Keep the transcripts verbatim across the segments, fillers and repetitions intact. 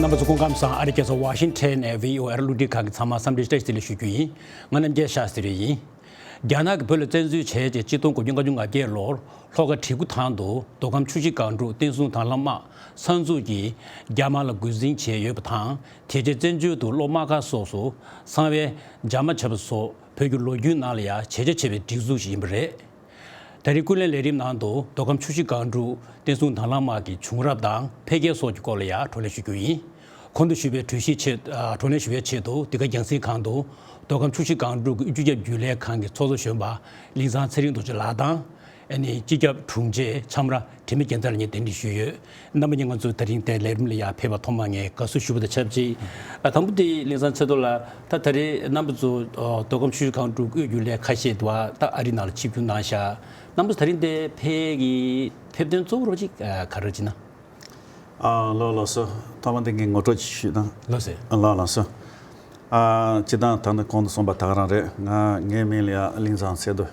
རྣམ་པ་ཚོ་སྐུ་ཁམས་བཟང་། ཨ་རི་རྒྱལ་ས་ཝ་ཤིང་ཊོན་ནས་བྷི་ཨོ་ཨེ་ར་གློག་འཕྲིན་ཁང་གི་ཚང་མ་འཚམས་འདྲི་བཀྲ་ཤིས་བདེ་ལེགས་ཞུ་རྒྱུ་ཡིན། ང་རྣམ་རྒྱལ་ཤཱ་སྟྲི་ཡིན། རྒྱ་ནག་གིས་བོད་ལ་བཙན་འཛུལ་བྱས་རྗེས་གཅིག་སྟོང་དགུ་བརྒྱ་ལྔ་བཅུ་ང་བརྒྱད་ལོར་ལྷོ་ཁ་གྲི་གུ་ཐང་དུ་མདོ་ཁམས་ཆུ་བཞི་སྒང་དྲུག་བསྟན་སྲུང་དང་བླངས་དམག་ས་མཚམས་ཀྱིས་རྒྱ་དམག་ལ་རྒོལ་འཛིང་བྱས་ཡོད་པ་དང་། དེ་རྗེས་བཙན་བྱོལ་དུ་གློག་དམར་ཁ་སོགས་སུ་གསང་བའི་འཇབ་མ་བྱས་པ་སོགས་བོད་ཀྱི་ལོ་རྒྱུས་ནང་ལ་ཡང་བྱས་རྒྱ་ཆེ་བའི་སྒྲིག་འཛུགས་ཤིག་ཡིན་པ་རེད། ད་རིང་ཀུན་གླེང་ལས་རིམ་ནང་དུ་མདོ་ཁམས་ཆུ་བཞི་སྒང་དྲུག་བསྟན་སྲུང་དང་བླངས་དམག་གི་བྱུང་རབས་དང་འཕེལ་རྒྱས་སོགས་ཀྱི་སྐོར་ལ་ཡང་བགྲོ་གླེང་ཞུ་རྒྱུ་ཡིན། གོང་དུ་ཞུས་པའི་གྲོས་གཞིའི་ཆེད། ཨ། བགྲོ་གླེང་ཞུ་བའི་ཆེད་དུ་འདི་ག་རྒྱང་སྲིང་ཁང་དུ་མདོ་ཁམས་ཆུ་བཞི་སྒང་དྲུག་གི་དབུས་སྤྱི་ཁྱབ་རྒྱུན་ལས་ཁང་གི་ཚོགས་གཙོ་གཞོན་པ་གླིང་ཚང་ཚེ་རིང་རྡོ་རྗེ་ལགས་དང་། ཨ་ནི་སྤྱི་ཁྱབ་དྲུང་ཆེ་འཆམ་ར་དྲི་མེད་རྒྱལ་མཚན་ལགས་གཉིས་གདན་འདྲེན་ཞུས་ཡོད། རྣམ་པ་གཉིས་ང་ཚོ་དེ་རིང་འདིར་ལས་རིམ་ལ་ཡར་ཕེབས་པར་ཐོག་མར་ངས་དགའ་བསུ་ཞུ་བ་དང་ཆབས་ཅིག་ཨ། དང་པོ་དེ་གླིང་ཚང་ཚེ་རྡོར་ལགས། ད་ད་རེས་རྣམ་པ་ཚོ་ཨ། མདོ་ཁམས་ཆུ་བཞི་སྒང་དྲུག་དབུས་རྒྱུན་ལས་ཁ་ཤས་དུ་བ་ད་ཨ་རི་ནང་ལ་ཆིབས་བསྒྱུར་གནང་ཤག་རྣམ་པ་ཚོ་ད་རིང་འདིར་ཕེབས་ཀྱི་ཕེབས་དོན་གཙོ་བོ་རོ་ཅིག་ཨ། ག་རེ་ཅིག་ན། ཨ། ལགས་ལགས་སོ། ཐོག་མ་དེ་ངས་ངོ་སྤྲོད་ཅིག་ཞུས་ན། ལགས་སེ། ཨ། ལགས་ལགས་སོ། ཨ། སྤྱིར་བཏང་ད་ནི་གོང་དུ་གསུངས་པ་ད་ག་རང་རེད། ང་ངའི་མིང་ལ་ཡ་གླིང་ཚང་ཚེ་རྡོར།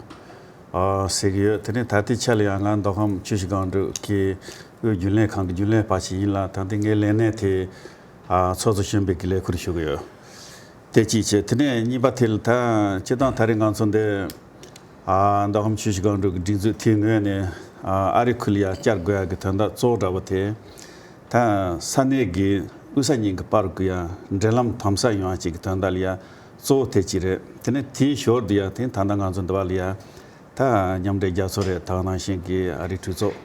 ཨ། ཟེར་གྱི་ཡོད། དེ་ནས་ད་ལྟའི་ཆ་ལ་ཡང་ང་མདོ་ཁམས་ཆུ་བཞི་སྒང་དྲུག་གི་དབུས་རྒྱུན་ལས་ཁང་གི་རྒྱུན་ལས་པ་ཞིག་ཡིན་ལ། ད་ལྟའི་ངའི་ལས་གནས་དེ། ཨ། ཚོགས་གཙོ་གཞོན་པའི་གི་ལས་ཁུར་ཞུ་གི་ཡོད། དེ་གཅིག་བྱས། དེ་ནས་གཉིས་པ་དེ་ལ་ད་སྤྱིར་བཏང་ད་རེས་ང་ཚོ་འདི། ཨ། མདོ་ཁམས་ཆུ་བཞི་སྒང་དྲུག་གི་སྒྲིག་འཛུགས་དེའི་ངོས་ནས། ཨ། ཨ་རི་ཁུལ་ལ་ཡ་བཅར་དགོས་ཡ་གི་དོན་དག་གཙོ་བོ་འདྲ་བོ་དེ། ད་ས་གནས་ཀྱི་དབུས་ས་གཉིས་ཀྱི་བར་གྱི་ཡ་འབྲེལ་ལམ་དམ་ཟབ་ཡོང་ཡ་ཅིག་གི་དོན་དག་ལ་ཡ་གཙོ་བོ་དེ་གཅིག་རེད། དེ་ནས་དེའི་ཞོར་དུ་ཡ་དེ་ད་ལྟ་ང་ཚོ་འདི་བ་ལ་ཡ། ད་མཉམ་འབྲེལ་རྒྱལ་ཚོགས་རེད། ད་ག་ནང་བཞིན་གྱི་ཨ་རིའི་གྲོས་ཚོགས་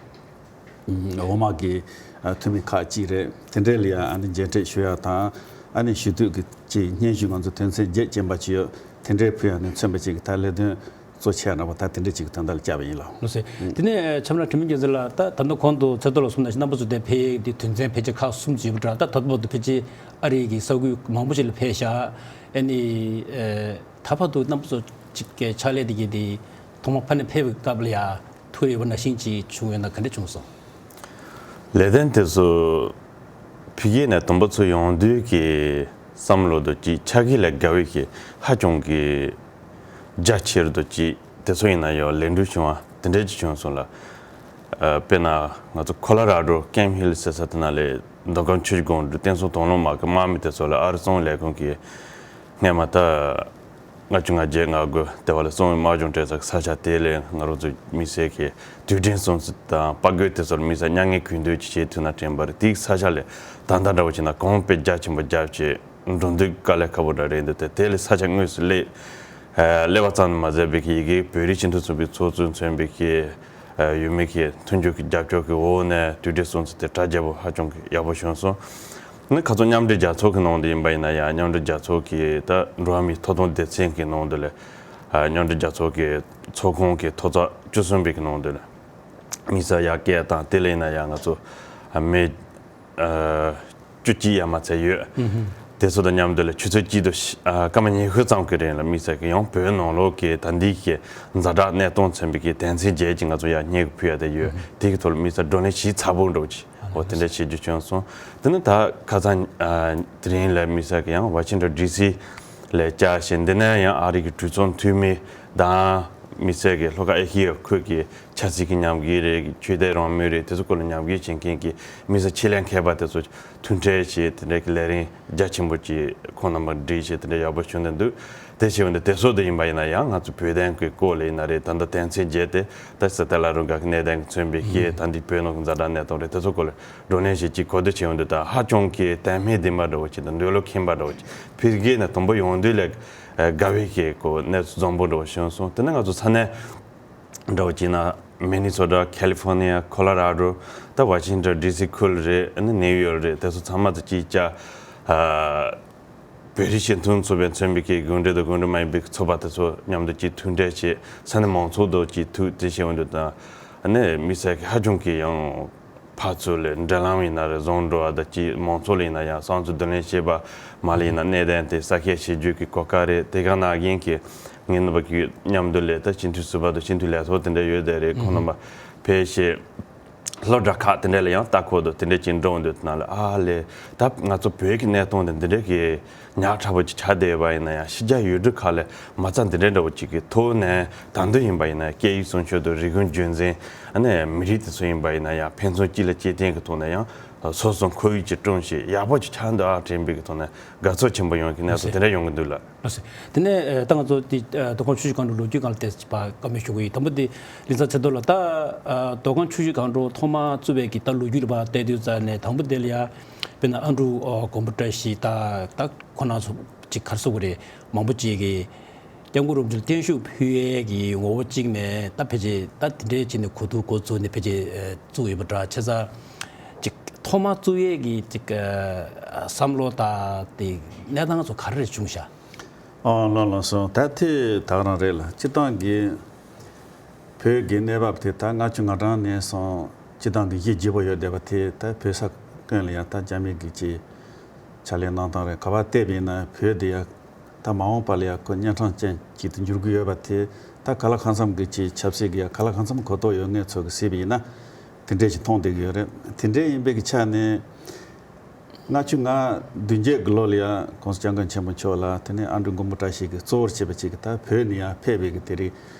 འོག་མ་གི་ཨ་འཐུས་མི་ཁག་ཅིག་རེད། དེ་འདྲས་ལ་ཡང་ཨ་ནི་མཇལ་འཕྲད་ཞུ་ཡ་དང་། ཨ་ནི་ཞུ་གཏུག་གི་ཅིག་སྙན་ཞུ་ང་ཚོ་དོན་ཚན་བརྒྱད་ཅན་པ་ཅིག་ཡོད། དེ་འདྲས་ཕུལ་ཡ་ནས་མཚོན་པ་ཅིག་གི་ད་ལས་དོན་གཙོ་ཆེ་ཡ་འདྲ་བོ་ད་དེ་འདྲས་ཅིག་གི་དོན་དག་ལ་བཅར་བ་ཡིན་ལགས། ལགས་སེ། དེ་ནས་འཆམ་ར་དྲི་མེད་རྒྱལ་མཚན་ལགས། ད་ད་ལྟ་གོང་དུ་ཚེ་རྡོར་ལགས་གསུངས་ནང་བཞིན་རྣམ་པ་ཚོ་དེ་ཕེབས་ཡས་དེ་དོན་ཚན་ཕལ་ཆེར་ཁག་གསུམ་ཅིག་ཡོད་པ་འདྲ། ད་ད་ལྟ་བར་དུ་ཕལ་ཆེར་ཨ་རི་གི་ས་ཁུལ་མང་པོ་ཞིག་ལ་ཕེབས་ཤག་ཨ་ནི་ཨ་ད་བར་དུ་རྣམ་པ་ཚོ་ཅིག་གི་ཕྱག་ལས་དེ་གི་དེ་ཐོག་མ་ཕ་ནས་ཕེབས་པའི་སྐབས་ལ་ཡ་ཐུག་ཡོད་པ་ནང་བཞིན་ཅིག་བྱུང་ཡོད་ན་ག་འདྲ་བྱུང་སོང་། ལས་དོན་དེ་ཚོ་ཕ་གི་ནས་དུམ་བུ་ཚོ་ཡོང་དུས་ཀྱི་བསམ་བློ་དང་ཅིག་ཆ་གི་ལས་དགའ་བའི་གི་ཧ་ཅང་གི་རྒྱ་ཆེར་དང་ཅིག་དེ་ཚོ་ཡིན་ན་ཡང་ལས་འགུལ་བྱུང་བ་དེ་འདྲ་ཅིག་བྱུང་སོང་ལ། ཨ། དཔེར་ན་ང་ཚོ་ཁོ་ལོ་ར་ཌོ་ཀེམ་ཧིལ་ཟེར་ས་དེ་ན་ལས་མདོ་ཁམས་ཆུ་བཞི་སྒང་དྲུག་བསྟན་སྲུང་དང་བླངས་དམག་གི་དམག་མི་དེ་ཚོ་ལ་ཨ་རི་གསང་བའི་ལས་ཁུངས་ཀྱིས་སྔས་མ་ད་ལྔ་བཅུ་ང་བརྒྱད་ང་དགུ་དེ་བ་ལ་གསང་བའི་དམག་སྦྱོང་སྤྲད་ས་གི་ས་ཆ་དེ་ལས་ང་རང་ཚོ་མི་སེར་གྱི་དུས་དྲན་སྲུང་བརྩི་དང་དཔའ་རྒོད་དེ་ཚོར་དམིགས་བསལ་མྱ་ངན་གུས་འདུད་ཅིག་བྱེད་ཐུབ་ན་དྲན་པ་རེད། དེའི་ས་ཆ་ལས་ད་ལྟ་འདྲ་བོ་བྱས་ན་གོང་སྤེལ་རྒྱ་ཆེན་པོ་རྒྱབ་བྱས་འགྲོ་འདུག་དཀའ་ལས་ཁག་པོ་འདྲ་རེད་འདུག་དེ་དེ་ལས་ས་ཆ་དངོས་སུ་སླེབས། ཨ། སླེབས་པ་ཙམ་དུ་མ་ཟད་པའི་གི་ཡི་གེ་བོད་རིགས་སྤྱི་མཐུན་ཚོགས་པའི་ཚོགས་གཙོས་མཚོན་པའི་གི་ཨ། ཡུལ་མི་གི་མཐུན་འགྱུར་གྱི་རྒྱབ་སྐྱོར་གྱི་འོག་ནས་དུས་དྲན་སྲུང་བརྩི་དེ་གྲ་རྒྱས་པོ་ཧ་ཅང་གི་ཡག་པོ་བྱུང་སོང་། ནི་ཁ་ཚོ་མཉམ་འབྲེལ་རྒྱལ་ཚོགས་ཀྱི་ནང་དུ་ཡིན་པ་ཡིན་ན་ཡང་མཉམ་འབྲེལ་རྒྱལ་ཚོགས་ཀྱི་ད་འགྲོ་བ་མིའི་ཐོབ་ཐང་སྡེ་ཚན་གྱི་ནང་དུ་ལས། ཨ། མཉམ་འབྲེལ་རྒྱལ་ཚོགས་ཀྱི་ཚོགས་ཁང་གི་ཐོག་བརྩེགས་བཅུ་གསུམ་པའི་གི་ནང་དུ་ལས། དམིགས་བསལ་ཡར་སྐད་དང་དེ་ལས་ཡིན་ན་ཡང་ང་ཚོ་ཨ། མི་ཨ། བཅུ་གཅིག་ཡར་མར་ཚད་ཡོད། ཨུ་ཧུ། དེ་ཚོ་དང་མཉམ་དུ་ལ་ཆུ་ཚོད་གཅིག་དང་ཨ། སྐར་མ་ཉི་ཤུ་ཙམ་གྱི་རིང་ལ་དམིགས་བསལ་གྱི་ཡང་བོད་ནང་ལོགས་ཀྱི་ད་ལྟའི་གི་ཛ་དྲག་གནས་སྟངས་མཚོན་པའི་གི་དོན་ཚན་བརྒྱད་ཅིག་ང་ཚོ་ཡར་སྙན་ཞུ་ཕུལ་ཡ་དེ་ཡོད། ཨུ་ཧུ། དེ་གི་ཐོག་ལ་དམིགས་བསལ་བགྲོ་གླེང་ཞིབ་ཚགས་པོ་འདྲ་བོ་ཅིག་ཨོ་དེ་འདྲ་བྱེད་རྒྱུ་བྱུང་སོང་། དེ་ནི་ད་ཁ་སང་ཨ། དེ་རིང་ལ་དམིགས་བསལ་གྱི་ཡང་ཝ་ཤིང་ཊོན་ཌི་སི་ལ་བཅར་བྱས། འདི་ནས་ཡང་ཨ་རི་གི་གྲོས་ཚོགས་འཐུས་མི་དང་དམིགས་བསལ་གྱི་ལྷོ་ཁ་ཨེ་ཤི་ཡའི་ཁུལ་གྱི་ཆབ་སྲིད་ཀྱི་ཉམས་རྒུད་རེད། ཆོས་དད་རང་མོས་རེད། དེ་ཚོ་སྐོར་ལ་ཉམས་རྒུད་བྱེད་མཁན་གྱི་དམིགས་བསལ་ཆེད་ལས་མཁས་པ་དེ་ཚོ་མཐུན་འཕྲད་བྱས། དེ་འདྲའི་གི་ལས་རིམ་རྒྱ་ཆེན་པོ་ཅིག་ཁོང་རྣམ་པ་སྒྲིག་བྱས་དེ་འདྲ་ཡག་པོ་བྱུང་བསྡད་འདུག་དེ་བྱས་པ་འདི་དེ་སོགས་དེ་ཡིན་པ་ཡིན་ན་ཡང་ང་ཚོ་བོད་དོན་གྱི་སྐོར་ལ་ཡིན་ན་རེད། ད་ལྟ་དོན་ཚན་བརྒྱད་དེ་ད་ས་ཏེ་ལ་རུ་འགག་གི་གནད་དོན་གྱི་མཚོན་པའི་ཤེས། ད་འདི་བོད་ནང་གི་ཛ་དྲག་གནས་སྟངས་རེད། དེ་ཚོ་སྐོར་ལ་བགྲོ་གླེང་བྱེད་ཀྱི་གོ་བསྡུར་བྱས་ཡོང་དུས་ད་ཧ་ཅང་གི་དོན་སྨིན་ལྡན་པ་འདྲ་བོ་ཅིག་དང་འདོད་བློ་ཁེངས་པ་འདྲ་བོ་ཅིག་ཕ་གི་ནས་དང་པོ་ཡོང་དུས་ལས་དགའ་བའི་གི་གོ་གནས་ཚུལ་འཛོམས་པོ་འདྲ་བོ་བྱུང་སོང་། དེ་ནས་ང་ཚོ་ས་གནས་འདྲ་བོ་ཅིག་ན་མི་ནི་སོ་ཊ། ཁ་ལི་ཧྥོ་ནི་ཡ། ཁོ་ལོ་ར་ཌོ། ད་ཝ་ཤིང་ཊོན་ཌི་སི་ཁུལ་རེད། ཨ་ནི་ནིའུ་ཡོག་རེད། དེ་ཚོ་ཚང་མ་དང་གཅིག་ཅར་ཨ། བོད་རིགས་སྤྱི་མཐུན་ཚོགས་པས་མཚོན་པའི་གི་དགོན་སྡེ་དང་དགོན་སྡེ་མ་ཡིན་པའི་ཚོགས་པ་དེ་ཚོ་མཉམ་དུ་གཅིག་མཐུན་འབྲེལ་བྱས། ས་གནས་མང་ཚོགས་དང་གཅིག་ཐུག་དེ་བྱས་ཡོང་དུས་དང་། ཨ་ནི་དམིགས་བསལ་གྱི་ཧ་ཅང་གི་ཡང་ཕར་ཚུར་ལ་འབྲེལ་ལམ་ཡིན་ན་རེད། འཛོམས་འགྲོ་བ་དང་གཅིག་མང་ཚོགས་ལ་ཡིན་ན་ཡང་བསམ་ཚུལ་བསྡུ་ལེན་བྱེད་པ། མར་ལ་ཡིན་ན་གནད་དོན་དེ་ཟུར་བཀག་བྱེད་རྒྱུ་གི་གོ་སྐབས་རེད། དེ་ག་ནང་བཞིན་གྱི་ངའི་རྣམ་པ་གི་མཉམ་དུ་ལས་ད་སྤྱི་འཐུས་ཟུར་པ་དང་སྤྱི་འཐུས་ལས་ཐོག་དེ་འདྲ་ཡོད་དེ་རེད། ཁོང་རྣམ་པ་ཕེབས་བྱས། སློབ་གྲྭ་ཁག་དེ་འདྲ་ལ་ཡང་ལྟ་སྐོར་དུ་དེ་འདྲ་ཅིག་འགྲོ་འདུག་ན་ལ། ཨ་ལས་ད་ང་ཚོ་བོད་ཀྱི་གནས་སྟངས་དེ་འདི་འདྲ་གི་ཉག་ཕྲ་པོ་ཅིག་ཆགས་བསྡད་པ་ཡིན་ན་ཡང་། ཕྱི་རྒྱལ་ཡུལ་གྲུ་ཁག་ལ་མ་རྩ་འདི་འདྲ་འདྲ་བོ་ཅིག་གི་ཐོག་ནས་ད་དུང་ཡིན་པ་ཡིན་ན་སྐད་ཡིག་སྲུང་སྐྱོབ་དང་རིག་གཞུང་རྒྱུན་འཛིན། ཨ་ནི་མི་རིགས་དེ་ཚོ་ཡིན་པ་ཡིན་ན་ཡང་ཕན་ཚུན་གཅིག་ལ་གཅིག་བརྟེན་གྱི་ཐོག་ནས་ཡང་ སོ་སོ་ཁོར་ཡུག་ཅིག་བསྐྲུན་བྱས་ཡག་པོ་ཅིག་ཆགས་འདུག་ཨ་དྲན་པའི་གི་ཐོག་ནས་དགའ་ཚོར་ཆེན་པོ་ཡོང་གི་གནས་ཚུལ་དེ་འདྲ་ཡོང་གི་འདུག་ལགས། ལགས་སོ། དེ་ནས་ད་ང་ཚོ་དེ་མདོ་ཁམས་ཆུ་བཞི་སྒང་དྲུག་ལོ་རྒྱུས་སྒང་ལ་བལྟས་ཚེ་ཕར་བཀའ་མོལ་ཞུ་གི་ཡིན། དང་པོ་དེ་ལིང་ཚང་ཚེ་རྡོར་ལགས། ད་མདོ་ཁམས་ཆུ་བཞི་སྒང་དྲུག་ཐོག་མར་བཙུགས་པའི་གི་ད་ལོ་རྒྱུས་ལ་ཕར་བལྟས་དུས་ཙ་ནས་དང་པོ་དེ་ལ་ཡ་དཔེར་ན་ཨ་འབྲུག་མགོན་པོ་བཀྲ་ཤིས་ད་ད་ཁོང་རྣམ་ཚོ་ཅིག་ག་རེ་ཟེར་དགོས་རེད། མང་པོ་ཅིག་གིས་སྐྱབས་མགོན་རིན་པོ་ཆེ་ལ་བརྟན་བཞུགས་ཕུལ་ཡས་ཀྱི་ངོ་བོ་གཅིག་ནས་ད་ཕལ་ཆེར་ད་དེ་འདྲའི་ཅིག་ནས་གོ་བསྡུར་འགོ་བཙུགས་ནས་ཕལ་ཆེར་བཙུགས་ཡོད་པ་འདྲ། བྱས་ཙང་ཅིག་ཐོག་མར་བཙུགས་ཡས་ཀྱི་ཅིག་བསམ་བློ་དང་དེ་གནས་སྟངས་ཚོ་ག་རེ་བྱུང་ཤག་ཨོ་ལགས་ལགས་སོ། ད་དེ་ད་ག་རང་རེད་ལགས། སྤྱིར་བཏང་གི་བོད་ཀྱི་གནས་བབ་དེ་ད་ལྔ་བཅུ་ང་གྲངས་ནས་བཟུང་སྤྱིར་བཏང་གི་གཞི་བརྗིད་པོ་ཡོད་བསྡད་པ་དེ་ད་བོད་ས་ཀུན་ལ་ཡང་ད་རྒྱ་མི་གི་ཅིག་ཕྱག་ལས་གནང་སྟངས་རེད། ག་པར་བལྟས་པ་ཡིན་ན་བོད་འདི་ཡང་ད་མ་འོངས་པ་ལ་ཡང་ཁོ་གཉན་འཕྲང་ཅན་ཅིག་ཏུ་འགྱུར་གྱི་ཡོད་པ་དེ་ད་ག་ལ་གང་འཚམ་གྱི་ཅིག་ཆབ་སྲིད་ཀྱི་ཡང་ག་ལ་གང་འཚམ་གོ་རྟོགས་ཡོད་མཁན་ཚོ་གིས་གཟིགས་པ་ཡིན་ན་དེ་འདྲས་ཅིག་མཐོང་བསྡད་ཀྱི་ཡོད་རེད། དེ་འདྲས་ཡིན་པའི་གི་ཆ་ནས་ལྔ་བཅུ་ང་བདུན་བརྒྱད་ཀྱི་ལོ་ལ་ཡང་༸གོང་ས་༸སྐྱབས་མགོན་ཆེན་པོ་མཆོག་ལ་དེ་ནས་ཨ་འབྲུག་མགོན་པོ་བཀྲ་ཤིས་ཀྱིས་གཙོ་བོར་བྱས་པ་ཅིག་གི་ད་བོད་ནས་ཡང་ཕེབས་པའི་གི་དེ་རིང་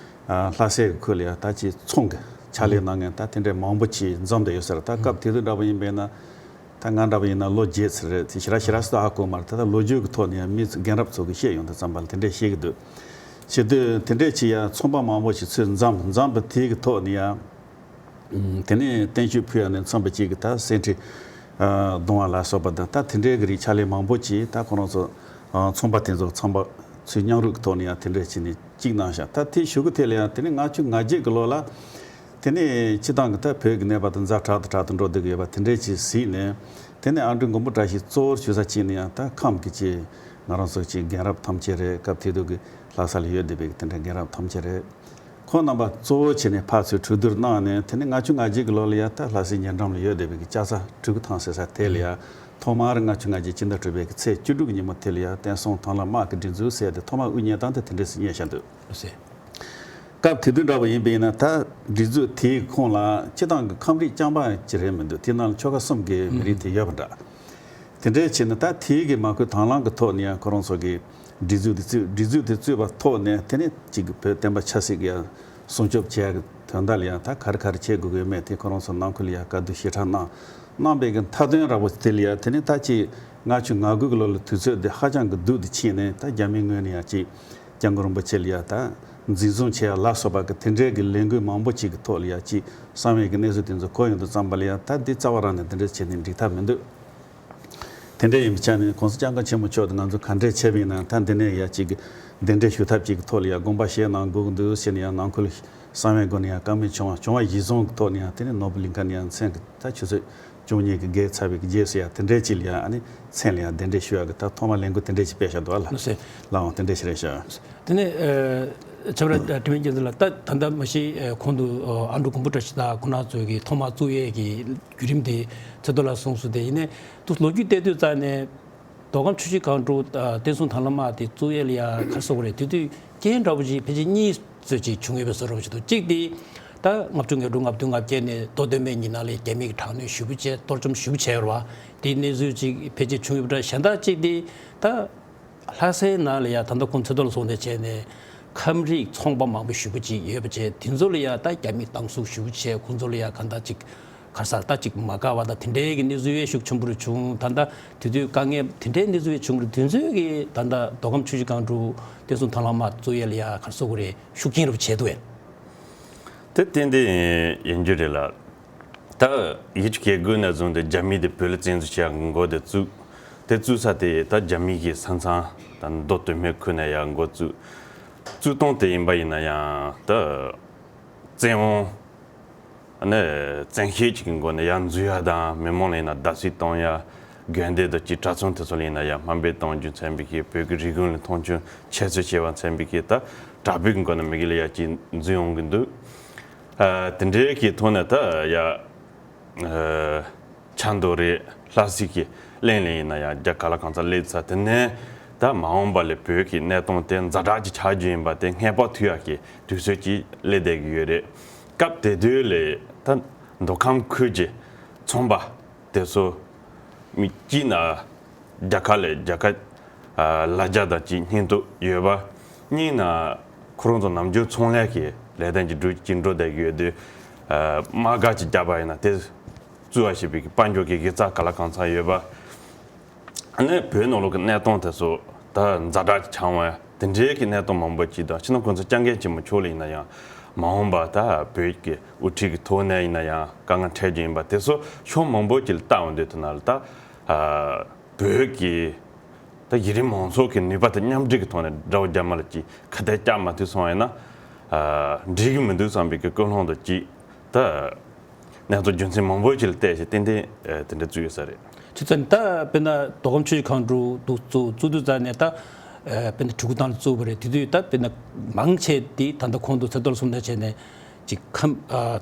ལྷ་སའི་གི་ཁུལ་ལ་ཡང་ད་ཅིག་ཚོང་གི་ཕྱག་ལས་གནང་མཁན་ད་དེ་འདྲས་མང་པོ་ཅིག་འཛོམས་བསྡད་ཡོད་ས་རེད། ད་སྐབས་དེ་དུས་འདྲ་པོ་ཡིན་པས་ན། ད་ང་འདྲ་པོ་ཡིན་ན་ལོ་བརྒྱད་ཙམ་རེད། དེ་ཞེ་དྲག་ཞེ་དྲག་སུ་ཧ་གོ་མ་རེད། ད་ལྟ་ལོ་རྒྱུས་ཀྱི་ཐོག་ནས་ཡང་མི་ཚོ་རྒན་རབས་ཚོ་གིས་བཤད་ཡོང་དུས་ཙམ་པ་ལ་དེ་འདྲས་བཤད་ཀྱི་འདུག་བྱེད་དུས་དེ་འདྲས་ཅིག་ཡང་ཚོང་པ་མང་པོ་ཞིག་ཚུར་འཛོམས་འཛོམས་པ་དེ་གི་ཐོག་ནས་ཡང་དེ་ནས་བརྟན་བཞུགས་ཕུལ་ཡ་ནས་མཚོན་པ་ཅིག་གི་ད་སེར་ཁྲི་གདུང་བ་ལ་སོགས་པ་དང་ད་དེ་འདྲས་ཀྱི་རིགས་ཕྱག་ལས་མང་པོ་ཅིག་ད་ཁོ་རང་ཚོ་ཚོང་པ་དེ་ཚོ་ཚོང་པ་ཚོའི་མཉམ་རུབ་ཀྱི་ཐོག་ནས་ཡང་དེ་འདྲས་བྱས་ནས་གཅིག་གནང་ཤག་ད་དེའི་གཞུག་གུ་དེ་ལ་ཡང་དེ་ནས་ལྔ་བཅུ་ང་བརྒྱད་ཀྱི་ལོ་ལ། དེ་ནས་སྤྱི་བཏང་གི་ད་བོད་ཀྱི་གནས་བབ་དེ་ཛ་དྲག་ཏུ་དྲག་ཏུ་འགྲོ་བསྡད་ཀྱི་ཡོད་པ་དེ་འདྲས་ཅིག་གཟིགས་ནས། དེ་ནས་ཨ་འབྲུག་མགོན་པོ་བཀྲ་ཤིས་གཙོ་བོར་ཞུ་ས་གཅིག་ནི་ཡང་ད་ཁམས་ཀྱི་ཅིག་ང་རང་ཚོ་ཅིག་རྒན་རབས་ཐམས་ཅད་རེད། སྐབས་དེ་དུས་ཀྱི་ལྷ་ས་ལ་ཡོད་བསྡད་པའི་དེ་འདྲའི་རྒན་རབས་ཐམས་ཅད་རེད། ཁོང་རྣམ་པ་གཙོ་བོ་བྱས་ནས་ཕར་ཚུར་གྲོས་བསྡུར་གནང་ནས་དེ་ནས་ལྔ་བཅུ་ང་བརྒྱད་ཀྱི་ལོ་ལ་ཡང་ད་ལྷ་སའི་ཉེ་འགྲམ་ལ་ཡོད་བསྡད་པའི་ལྕགས་ཚ་སྤྲུལ་སྐུ་ཐང་ཟེར་ས་དེ་ལ་ཡང་ཐོག་མར་ལྔ་བཅུ་ང་བརྒྱད་སྤྱི་ཟླ་དྲུག་པའི་གི་ཚེས་བཅུ་དྲུག་གི་ཉིན་མོ་དེ་ལ་ཡང་བསྟན་སྲུང་དང་བླངས་དམག་གི་སྒྲིག་འཛུགས་ཟེར་ཏེ་ཐོག་མར་དབུ་བརྙེས་སྟངས་དེ་དེ་འདྲས་སུ་རྙེད་བཞག་འདུག་སྐབས་དེ་དུས་འདྲ་པོ་ཡིན་པ་ཡིན་ན་ད་སྒྲིག་འཛུགས་དེའི་ཁོངས་ལ་སྤྱི་བཏང་གི་ཁམས་རིགས་རྐྱང་པ་ཅིག་རེད་མི་འདུག་དེའི་ནང་ལ་ཆོལ་ཁ་གསུམ་གྱི་མི་རིགས་དེ་ཡོད་པ་འདྲ། དེ་འདྲའི་ཕྱིར་ན་ད་དེའི་གི་མ་བསྐུལ་དང་བླངས་ཀྱི་ཐོག་ནས་ཡང་ཁོ་རང་ཚོ་གི་སྒྲིག་འཛུགས་དེ་བཙུགས། སྒྲིག་འཛུགས་དེ་བཙུགས་པ་ཐོག་ནས་དེ་ནས་གཅིག་གི་བོད་བསྟན་པ་ཆབ་སྲིད་ཀྱི་ཡང་སྲུང་སྐྱོབ་བྱེད་ཡག་གི་དོན་དག་ལ་ཡང་ད་ག་རེ་ག་རེ་བྱེད་དགོས་ཀྱི་ཡོད་མེད་དེ་ཁོ་རང་ཚོ་ནང་ཁུལ་ལ་ཡང་བཀའ་བསྡུར་ཞེ་དྲག་གནང་། གནང་པའི་གི་མཐའ་དོན་ར་བོ་དེ་ལ་ཡང་དེ་ནས་ད་ཅིག་ལྔ་བཅུ་ང་དགུ་གི་ལོ་ལ་དུས་ཚོད་དེ་ཧ་ཅང་གི་སྡུག་ཏུ་ཕྱིན་ནས་ད་རྒྱ་མིའི་ངོས་ནས་ཡང་ཅིག་སྐྱབས་མགོན་རིན་པོ་ཆེ་ལ་ཡང་ད་འཛིན་བཟུང་བྱེད་ཡ་ལ་སོགས་པ་གི་དེ་འདྲའི་གི་ལས་འགུལ་མང་པོ་ཅིག་གི་ཐོག་ལ་ཡང་ཅིག་གསང་བའི་གི་གནས་ཚུལ་དེ་ཚོ་གོ་ཡོང་དུས་ཙམ་པ་ལ་ཡང་ད་འདི་རྩ་བ་རང་ནས་དེ་འདྲ་བྱས་ནས་འགྲིག་ཐབས་མི་འདུག་དེ་འདྲ་ཡིན་པའི་ཆ་ནས་༸གོང་ས་༸སྐྱབས་མགོན་ཆེན་པོ་མཆོག་དང་ང་ཚོ་ག་འདྲས་བྱས་པ་ཡིན་ན་ད་འདི་ནས་ཡང་ཅིག་གི་གདན་འདྲེན་ཞུ་ཐབས་ཅིག་གི་ཐོག་ལ་ཡང་དགོངས་པ་བཞེས་གནང་དགོས་ཀྱི་འདུག་ཟེར་ནས་ཡང་ནང་ཁུལ་གསང་བའི་སྒོ་ནས་ཡང་བཀའ་མོལ་བྱུང་བ། བྱུང་བ་གཞིར་བཟུང་གི་ཐོག་ནས་ཡང་དེ་ནས་ནོར་བུ་གླིང་ཁ་ནས་ཡང་མཚན་གི་ད་ཆུ་ཚོད་བཅུ་གཉིས་ཀྱི་བརྒལ་ཚར་བའི་གི་རྗེས་སུ་ཡང་དེ་འདྲས་ཅིག་ལ་ཡང་ཨ་ནི་མཚན་ལ་ཡང་གདན་འདྲེན་ཞུ་ཡག་གི་ད་ཐོག་མ་ལས་འགུལ་དེ་འདྲས་ཅིག་སྤེལ་བཞག་འདུག་ཨ་ལགས། ལགས་སེ། ལགས་འོང་། དེ་འདྲས་ཞིག་རེད་ཤག་དེ་ནས་ཨ་ཆབ་ར་དྲི་བ་རྒྱལ་མཚན་ལགས། ད་ད་ལྟ་མ་གཞི་ཨ་གོང་དུ་ཨ་ཨ་འབྲུག་མགོན་པོ་བཀྲ་ཤིས་དང་ཁོང་རྣམ་ཚོས་ཀྱི་ཐོག་མར་བཙུགས་ཡས་ཀྱི་བརྒྱུད་རིམ་དེ་ཚེ་རྡོར་ལགས་གསུངས་སོང་། དེ་ཡིན་ནའི་ད་ལོ་རྒྱུས་བལྟས་དུས་ཙམ་ནས་མདོ་ཁམས་ཆུ་བཞི་སྒང་དྲུག་ཨ་བསྟན་སྲུང་དང་བླངས་དམག་དེ་བཙུགས་ཡས་ལ་ཡ་ག་རེ་ཟེར་དགོས་རེད། དེ་དུས་རྐྱེན་འདྲ་པོ་ཅིག་ཕལ་ཆེར་གཉིས་ཙམ་ཅིག་བྱུང་ཡོད་པའི་བཟོ་འདྲ་པོ་ཞིག་འདུག་གཅིག་དེ་ད་ལྔ་བཅུ་ང་དྲུག་ལྔ་བདུན་ལྔ་བརྒྱད་ནས་མདོ་སྟོད་སྨད་གཉིས་ནང་ལ་རྒྱ་མི་གིས་དྲག་གནོན་ཞེ་པོ་བྱས། གཏོར་བཅོམ་ཞེ་པོ་བྱས་ཡོད་རེད་པ། དེའི་གནས་ཚུལ་ཅིག་ཕལ་ཆེར་བྱུང་ཡོད་པ་འདྲ། གཞན་དག་གཅིག་དེ་ད་ལྷ་སའི་ནང་ལ་ཡ་ད་ལྟ་ཁོང་ཚེ་རྡོར་ལགས་གསུངས་དེ་བྱས་ནས་ཁམས་རིགས་ཚོང་པ་མང་པོ་ཞེ་པོ་ཅིག་ཡོད་པ་བྱས། དེ་ཚོ་ལ་ཡ་ད་རྒྱ་མིས་སྡང་ཟུག་ཞེ་པོ་བྱས། ཁོང་ཚོ་ལ་ཡ་གང་ལྟར་ཅིག་ག་རེ་ཟེར་ད་ཅིག་མ་དགའ་བ་དང་དེ་འདྲའི་གི་གནས་ཚུལ་ཡང་ཤུགས་ཆེན་པོ་རེ་བྱུང་། ད་ལྟ་དེ་དུས་དཀའ་ངལ་དེ་འདྲའི་གནས་ཚུལ་ཡང་བྱུང་རེད། དེ་ཚོའི་གི་ད་ལྟ་མདོ་ཁམས་ཆུ་བཞི་སྒང་དྲུག་བསྟན་སྲུང་དང་བླངས་དམག་བཙུགས་ཡས་ལ་ཡ་ག་རེ་ཟེར་དགོས་རེད། ཤུགས་རྐྱེན་རེ་བྱས་འདུག་གས། དེ་ཏན་ཏན་ཡིན་རྒྱུ་རེད་ལགས། ད་ཡིད་ཆེས་དགོས་ནས་བཟུང་སྟེ་རྒྱ་མི་དེ་བོད་ལ་བཙན་འཛུལ་བྱེད་ཡག་འགོ་དེ་བཙུགས། དེ་བཙུགས་ས་དེ་ད་རྒྱ་མི་གི་ས་མཚམས་ད་མདོ་སྟོད་སྨད་ཁུལ་ནས་ཡར་འགོ་བཙུགས། བཙུགས་སྟངས་དེ་ཡིན་པ་ཡིན་ན་ཡང་ད་བཙན་དབང་ནས་བཙན་ཤེད་ཅིག་གི་སྒོ་ནས་ཡར་འཛུལ་ཡག་དང་། མི་མང་ལ་ཡིན་ན་བརྡབ་གསིག་གཏོང་ཡག་དགོན་སྡེ་དང་ཅིག་གྲྭ་ཚང་དེ་ཚོ་ལ་ཡིན་ན་ཡར་དམའ་འབེབས་གཏོང་རྒྱུ་མཚོན་པའི་གི་བོད་ཀྱི་རིག་གཞུང་ལ་མཐོང་ཆུང་འཆལ་རྩོད་བྱས་པ་མཚོན་པའི་གི་ད་དྲག་པོའི་གི་སྒོ་ནས་མི་སྒེར་ལ་ཡར་ཅིག་འཛུལ་ཡོང་གི་འདུག་ཨ་དེ་འདྲའི་གི་ཐོག་ནས་ད་ཡ་ཨ་ཆབ་མདོ་རེད། ལྷ་སའི་གི་གླིང་ལ་ཡིན་ན་ཡང་རྒྱ་གར་ལ་གང་ཚ་སླེབས་ཚར། དེ་ནས་ད་མ་འོངས་པ་ལ་བོད་ཀྱི་གནས་སྟངས་དེ་ཛ་དྲག་ཅིག་ཆགས་རྒྱུ་ཡིན་པ་དེ་ངེས་པར་ཐུག་ཡག་གི་དུས་ཚོད་ཅིག་སླེབས་བསྡད་ཀྱི་ཡོད་རེད། སྐབས་དེ་དུས་ལ་ད་མདོ་ཁམས་ཁུལ་གྱི་ཚོང་པ་དེ་ཚོ་མི་གཅིག་ན་རྒྱ་གར་ལ་རྒྱ་གར་ཨ་ལ་རྒྱ་དང་ཅིག་སྙིང་སྟོབས་ཡོད་པ། གཉིས་ན་ཁོ་རང་ཚོ་ནམ་རྒྱུན་ཚོང་ལས་ཀྱི་ལས་དོན་གྱི་འགྲོ་གཅིག་འགྲོ་བསྡད་ཀྱི་ཡོད་དུས་ཨ་དམག་སྒར་ཅིག་བརྒྱབ་པ་ཡིན་ན་དེ་ བཙུགས་པ་ཞེས་པའི་གི་དཔལ་འབྱོར་གྱི་དགེ་རྩ་ག་ལ་གང་འཚམ་ཡོད་པ། ཨ་ནི་བོད་ནང་ལོགས་ཀྱི་གནས་སྟངས་དེ་ཚོ་ད་ཛ་དྲག་ཆགས་འོང་དེ་འདྲའི་གི་གནས་སྟངས་མང་པོ་ཅིག་དང་། ཕྱི་ནང་ཁོང་ཚོ་སྐྱབས་མགོན་ཆེན་པོ་མཆོག་ལ་ཡིན་ན་ཡང་མ་འོངས་པ་ད་བོད་ཀྱི་དབུ་ཁྲིད་ཀྱི་ཐོག་ནས་ཡིན་ན་ཡང་དཀའ་ངལ་འཕྲད་རྒྱུ་ཡིན་པ་དེ་ཚོ་ཕྱོགས་མང་པོ་ཅིག་ལ་བལྟ་འོང་དུས་དེ་ན་ལ་ད་ཨ་བོད་ཀྱི་ད་ཡུན་རིང་མང་ཚོགས་ཀྱི་ནུས་པ་དང་མཉམ་འབྲེལ་གྱི་ཐོག་ནས་དགྲ་བོ་རྒྱ་དམར་ལ་ཅིག་ཁ་གཏད་བཅག་མ་ཐུབ་སོང་བ་ཡིན་ན་ཨ་འགྲིག་གི་མི་འདུག་བསམ་པའི་གི་ཀུན་སློང་དང་ཅིག་ད། གནས་ཚུལ་རྒྱུ་མཚན་མང་པོ་ཞིག་ལ་བལྟས་ཤིང་ཏན་ཏན་ཨེ་དེ་འདྲ་བཙུགས་ཡོད་ས་རེད། བྱས་ཙང་ད་དཔེར་ན་མདོ་ཁམས་ཆུ་བཞི་སྒང་དྲུག་འདུག་བཙུགས་བཙུགས་དུས་ཙང་ནས་ད་ཨེ་དཔེར་ན་གྲི་གུ་ཐང་ལ་བཙུགས་པ་རེད། དེ་དུས་ད་དཔེར་ན་མང་ཆེ་དེ་ད་ལྟ་གོང་དུ་ཚེ་རྡོར་ལ་གསུངས་ནང་བྱས་ནས་ཅིག་ཁམས་ཨ་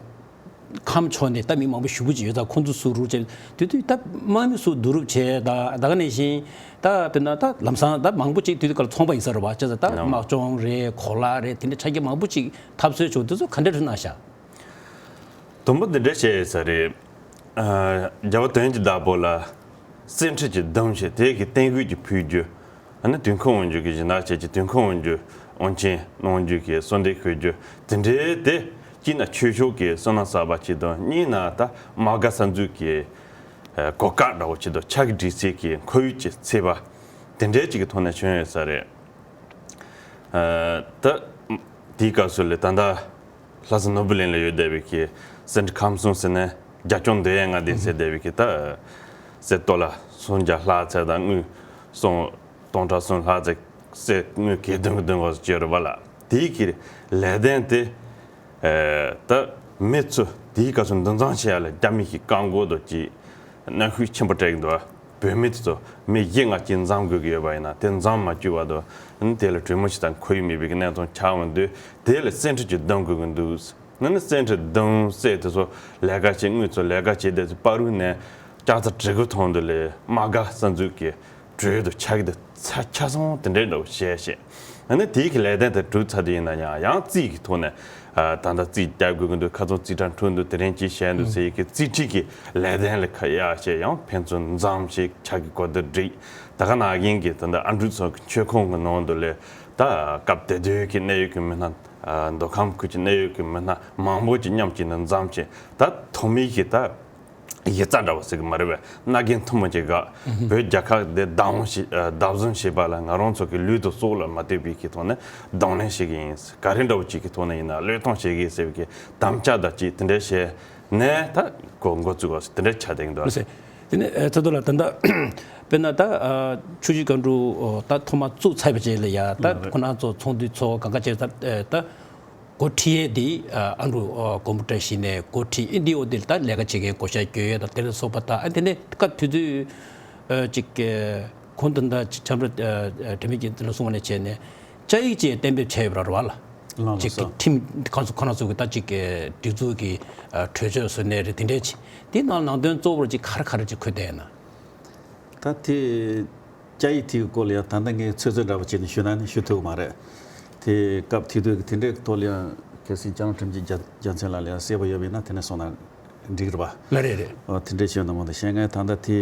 ཁམས་ཕྱོགས་ནས་ད་མི་མང་པོ་ཞེ་པོ་ཅིག་ཡོད་ཙང་ཁོང་ཚོ་ཚུར་རུབ་བྱས། དེ་དུས་ད་དམག་མི་ཚུར་བསྡུ་རུབ་བྱས། ད་ད་ག་ནང་བཞིན་ད་དཔེར་ན་ད་ལམ་སང་ད་མང་པོ་ཅིག་དེ་དུས་སྐབས་ལ་ཚོང་པ་ཡིན་ས་རེད་བ། བྱས་ཙང་ད་ལམ་དམག་སྦྱོང་རེད། གོ་ལག་རེད། དེ་འདྲ་ཆ་རྐྱེན་མང་པོ་ཅིག་འཐབ་རྩོད་བྱུང་། དེ་ཚོ་ག་འདྲ་རེད་གནང་ཤག་དུམ་བུ་འདི་འདྲ་བྱས་ཡོད་ས་རེད། ཨ་རྒྱལ་བ་དོན་གྱི་བདག་པོ་ལ་གསེར་ཁྲི་གཅིག་བརྡུངས་བྱས། དེ་གི་རྟེན་སྐུ་གཅིག་ཕུལ་རྒྱུ། ཨ་ནི་དུས་འཁོར་དབང་སྒྱུར་གྱི་སྦྱིན་བདག་བྱས་ཀྱི་དུས་འཁོར་དབང་སྒྱུར་དབང་ཆེན་གནང་རྒྱུ་གི་གསོལ་འདེབས་ཞུ་རྒྱུ་དེ་འདྲའི་དེ། གཅིག་ན་ཆོས་ཕྱོགས་ཀྱི་བསོད་ནམས་བསགས་པ་ཅིག་དང་། གཉིས་ན་ད་དམག་སྒར་གསར་འཛུགས་ཀྱི་ཨ་གོ་སྐབས་འདྲ་བོ་ཅིག་དང་། ཕྱག་གི་སྒྲིག་ཚད་ཀྱི་ཁོར་ཡུག་ཅིག་བརྩིས་པ་དེ་འདྲའི་ཅིག་གི་ཐོག་ནས་བྱུང་ཡོད་ས་རེད། ཨ་ད་དེའི་སྐབས་སུ་ལས་ད་ལྟ་ལྷ་ས་ནོར་བུ་གླིང་ལ་ཡོད་བསྡད་པའི་གི་གསེར་ཁྲི་ཁམས་གསུམ་ཟེར་ནས་རྒྱབ་ལྗོངས་འདོད་ཡོན་ལྔ་ལྡན་ཟེར་བསྡད་པའི་གི་ད་གསེར་ཏོ་ལ་སུམ་བརྒྱ་ལྷག་ཙམ་དང་དངུལ་སུམ་སྟོང་ཕྲག་གསུམ་ལྷག་ཙམ་གསེར་དངུལ་གྱི་བདུན་གྱི་བདུན་གོ་ཅེས་རེད་པ་ལ། དེའི་གི་ལས་དོན་དེ་ཨེ་ད་མི་ཚོ་དེའི་སྐབས་སུ་འདུ་འཛོམས་བྱེད་ཡ་ལ་རྒྱ་མི་གི་བཀག་འགོག་དང་ཅིག་གནོན་ཤུགས་ཆེན་པོ་སྤྲད་ཀྱི་འདུག་བ། བོད་མི་དེ་ཚོ་མི་བཞི་ལྔ་ཅིག་འཛོམས་དགོས་ཀྱི་ཡོད་པ་ཡིན་ན་དེ་འཛོམས་མ་བཅུག་བར་དུ་ཨ་ནི་དེ་ལ་གྲོས་མོལ་བྱེད་སྟངས་ཁོར་ཡུག་མེད་པའི་གི་གནས་སྟངས་ཆགས་འོང་དུས། དེ་ལ་གསེར་ཁྲི་གཅིག་བརྡུང་དགོས་ཀྱི་འདུག་ཨ་ནི་གསེར་ཁྲི་བརྡུང་ཟེར་དེ་ཚོ་ལས་ཀ་བྱེད། དངུལ་ཚོ་ལས་ཀ་བྱེད་དེ་ཚོ་བར་རུ་ནས་ལྕགས་རྩ་གྲི་གུ་ཐང་དུ་ལས་དམག་སྒར་གསར་འཛུགས་ཀྱི་གྲོས་དང་ཕྱག་གི་དེ་ཚ་ཆ་ཚང་དེ་འདྲའི་འདྲ་བོ་བྱས་བྱས། ཨ་ནི་དེའི་གི་ལས་དོན་དེ་གྲུབ་ཚར་དུས་ཡིན་ན་ཡང་ཡང་རྩིས་ཀྱི་ཐོག་ནས་ཨ་ད་ལྟ་རྩིས་རྒྱག་དགོས་ཀྱི་འདུག་ཁ་སང་རྩིས་ཁྲ་འཁྲུག་འདུག་དེ་རིང་ཅིག་བྱས་འདུག་ཟེར་ཡི་གི་རྩིས་ཁྲི་གི་ལས་དོན་ལ་ཁ་ཡ་བྱས། ཡང་ཕན་ཚུན་འཛོམས་བྱས། ཕྱག་གི་གོ་བསྡུར་བསྒྲིགས། ད་ག་ནང་བཞིན་གྱི་ད་ལྟ་ཨ་འབྲུག་ཚོགས་ཀྱི་མཆོད་ཁང་གི་ནང་དུ་ལས་ད་སྐབས་དེ་དུས་ཀྱི་གནད་ཡོད་ཀྱི་མི་སྣ་ཨ་མདོ་ཁམས་ཁུལ་གྱི་གནད་ཡོད་ཀྱི་མི་སྣ་མང་པོ་ཅིག་མཉམ་གཅིག་ཏུ་འཛོམས་བྱས། ད་ཐོག་མའི་གི་ད་ཡིག་ཚགས་འདྲ་བོ་ཟེར་གི་མ་རེད་པས། མནའ་གན་ཐུན་མོང་ཅིག་བཞག་བོད་རྒྱལ་ཁབ་འདི་བདག་དབང་བྱེད་ཨ་བདག་བཟུང་བྱེད་པ་ལ་ང་རང་ཚོ་གི་ལུས་དང་སྲོག་ལ་མ་ལྟོས་པའི་གི་ཐོག་ནས་གདོང་ལེན་བྱེད་ཀྱི་ཡིན། ག་རེ་འདྲ་བོ་ཅིག་གི་ཐོག་ནས་ཡིན་ན་བློས་གཏོང་བྱེད་ཀྱི་ཡིན་ཟེར་བའི་གི་དམ་བཅའ་དང་ཅིག་དེ་འདྲ་བྱས་ནས་ད་གོ་འགོ་བཙུགས་པ་དེ་འདྲ་ཆགས་བསྡད་ཀྱི་འདུག་ལགས་སེ། དེ་ནས་ཨ་ཚེ་རྡོར་ལགས། ད་ལྟ་དཔེར་ན་ད་ཨ་ཆུ་བཞི་སྒང་དྲུག་ཨོ་ད་ཐོག་མ་བཙུགས་ཚར་བའི་རྗེས་ལ་ཡ་ད་ཁོ་ན་ཚོ་ཚོགས་འདུ་ཚོགས་གང་ག་བྱས་ད་ཨ་ད་འགོ་ཁྲིད་ཡས་དེ་ཨ་ཨ་འབྲུག་ཨ་མགོན་པོ་བཀྲ་ཤིས་ནས་འགོ་ཁྲིད། ཨིན་དེའི་འོག་དེ་ལ་ད་ལས་ཀ་བྱེད་མཁན་བགོ་བཤའ་བསྐྱོན་ཡས་དང་དེ་ལ་སོགས་པ། ད་ཨ་དེ་ནས་སྐབས་དེ་དུས་ཨ་ཅིག་ཨ་ཁོང་དང་ད་ཅིག་ཆབ་མདོ་ཨ་ཨ་དྲི་མེད་ཀྱིས་དེ་ལ་གསུངས་པ་ནས་བྱས་ནས་བཅའ་ཡིག་ཅིག་གཏན་འབེབས་བྱས་ཡོད་པ་རེད་བ་ལ། ལགས་ལགས་ཅིག་སོ། ཁྲིམས་ཁོང་ཚོ་ཁོ་རང་ཚོ་གི་ད་ཅིག་ཨ་སྒྲིག་འཛུགས་ཀྱི་ཨ་གྲོས་ཆོད་བཟོ་ནས་རེད། དེ་འདྲས་ཅིག་དེའི་ནང་ནང་དོན་གཙོ་བོར་ཅིག་ག་རེ་ག་རེ་ཅིག་འཁོད་བསྡད་ཡོད་ན། ད་དེ་བཅའ་ཡིག་དེའི་སྐོར་ལ་ཡང་ད་ལྟ་ངས་ཚོད་ཚོད་འདྲ་པོ་བྱས་ནས་ཞུ་ན་ནི་ཞུ་ཐུབ་ཀྱི་མ་རེད། དེ་སྐབས་དེ་དུས་ཀྱི་དེ་འདྲའི་ཐོག་ལ་ཡང་གལ་སྲིད་ལྕམ་ཁྲིམས་ཀྱི་རྒྱ་རྒྱལ་མཚན་ལགས་ལ་ཡང་གསལ་པོ་ཡོད་པ་ཡིན་ན་དེ་ནས་གསུངས་ན་འགྲིག་གི་རེད་པ། ལགས་རེད་རེད། ཨོ་དེ་འདྲའི་བྱས་ན་མ་གཏོགས་གཞན་ངས་ད་ལྟ་དེ་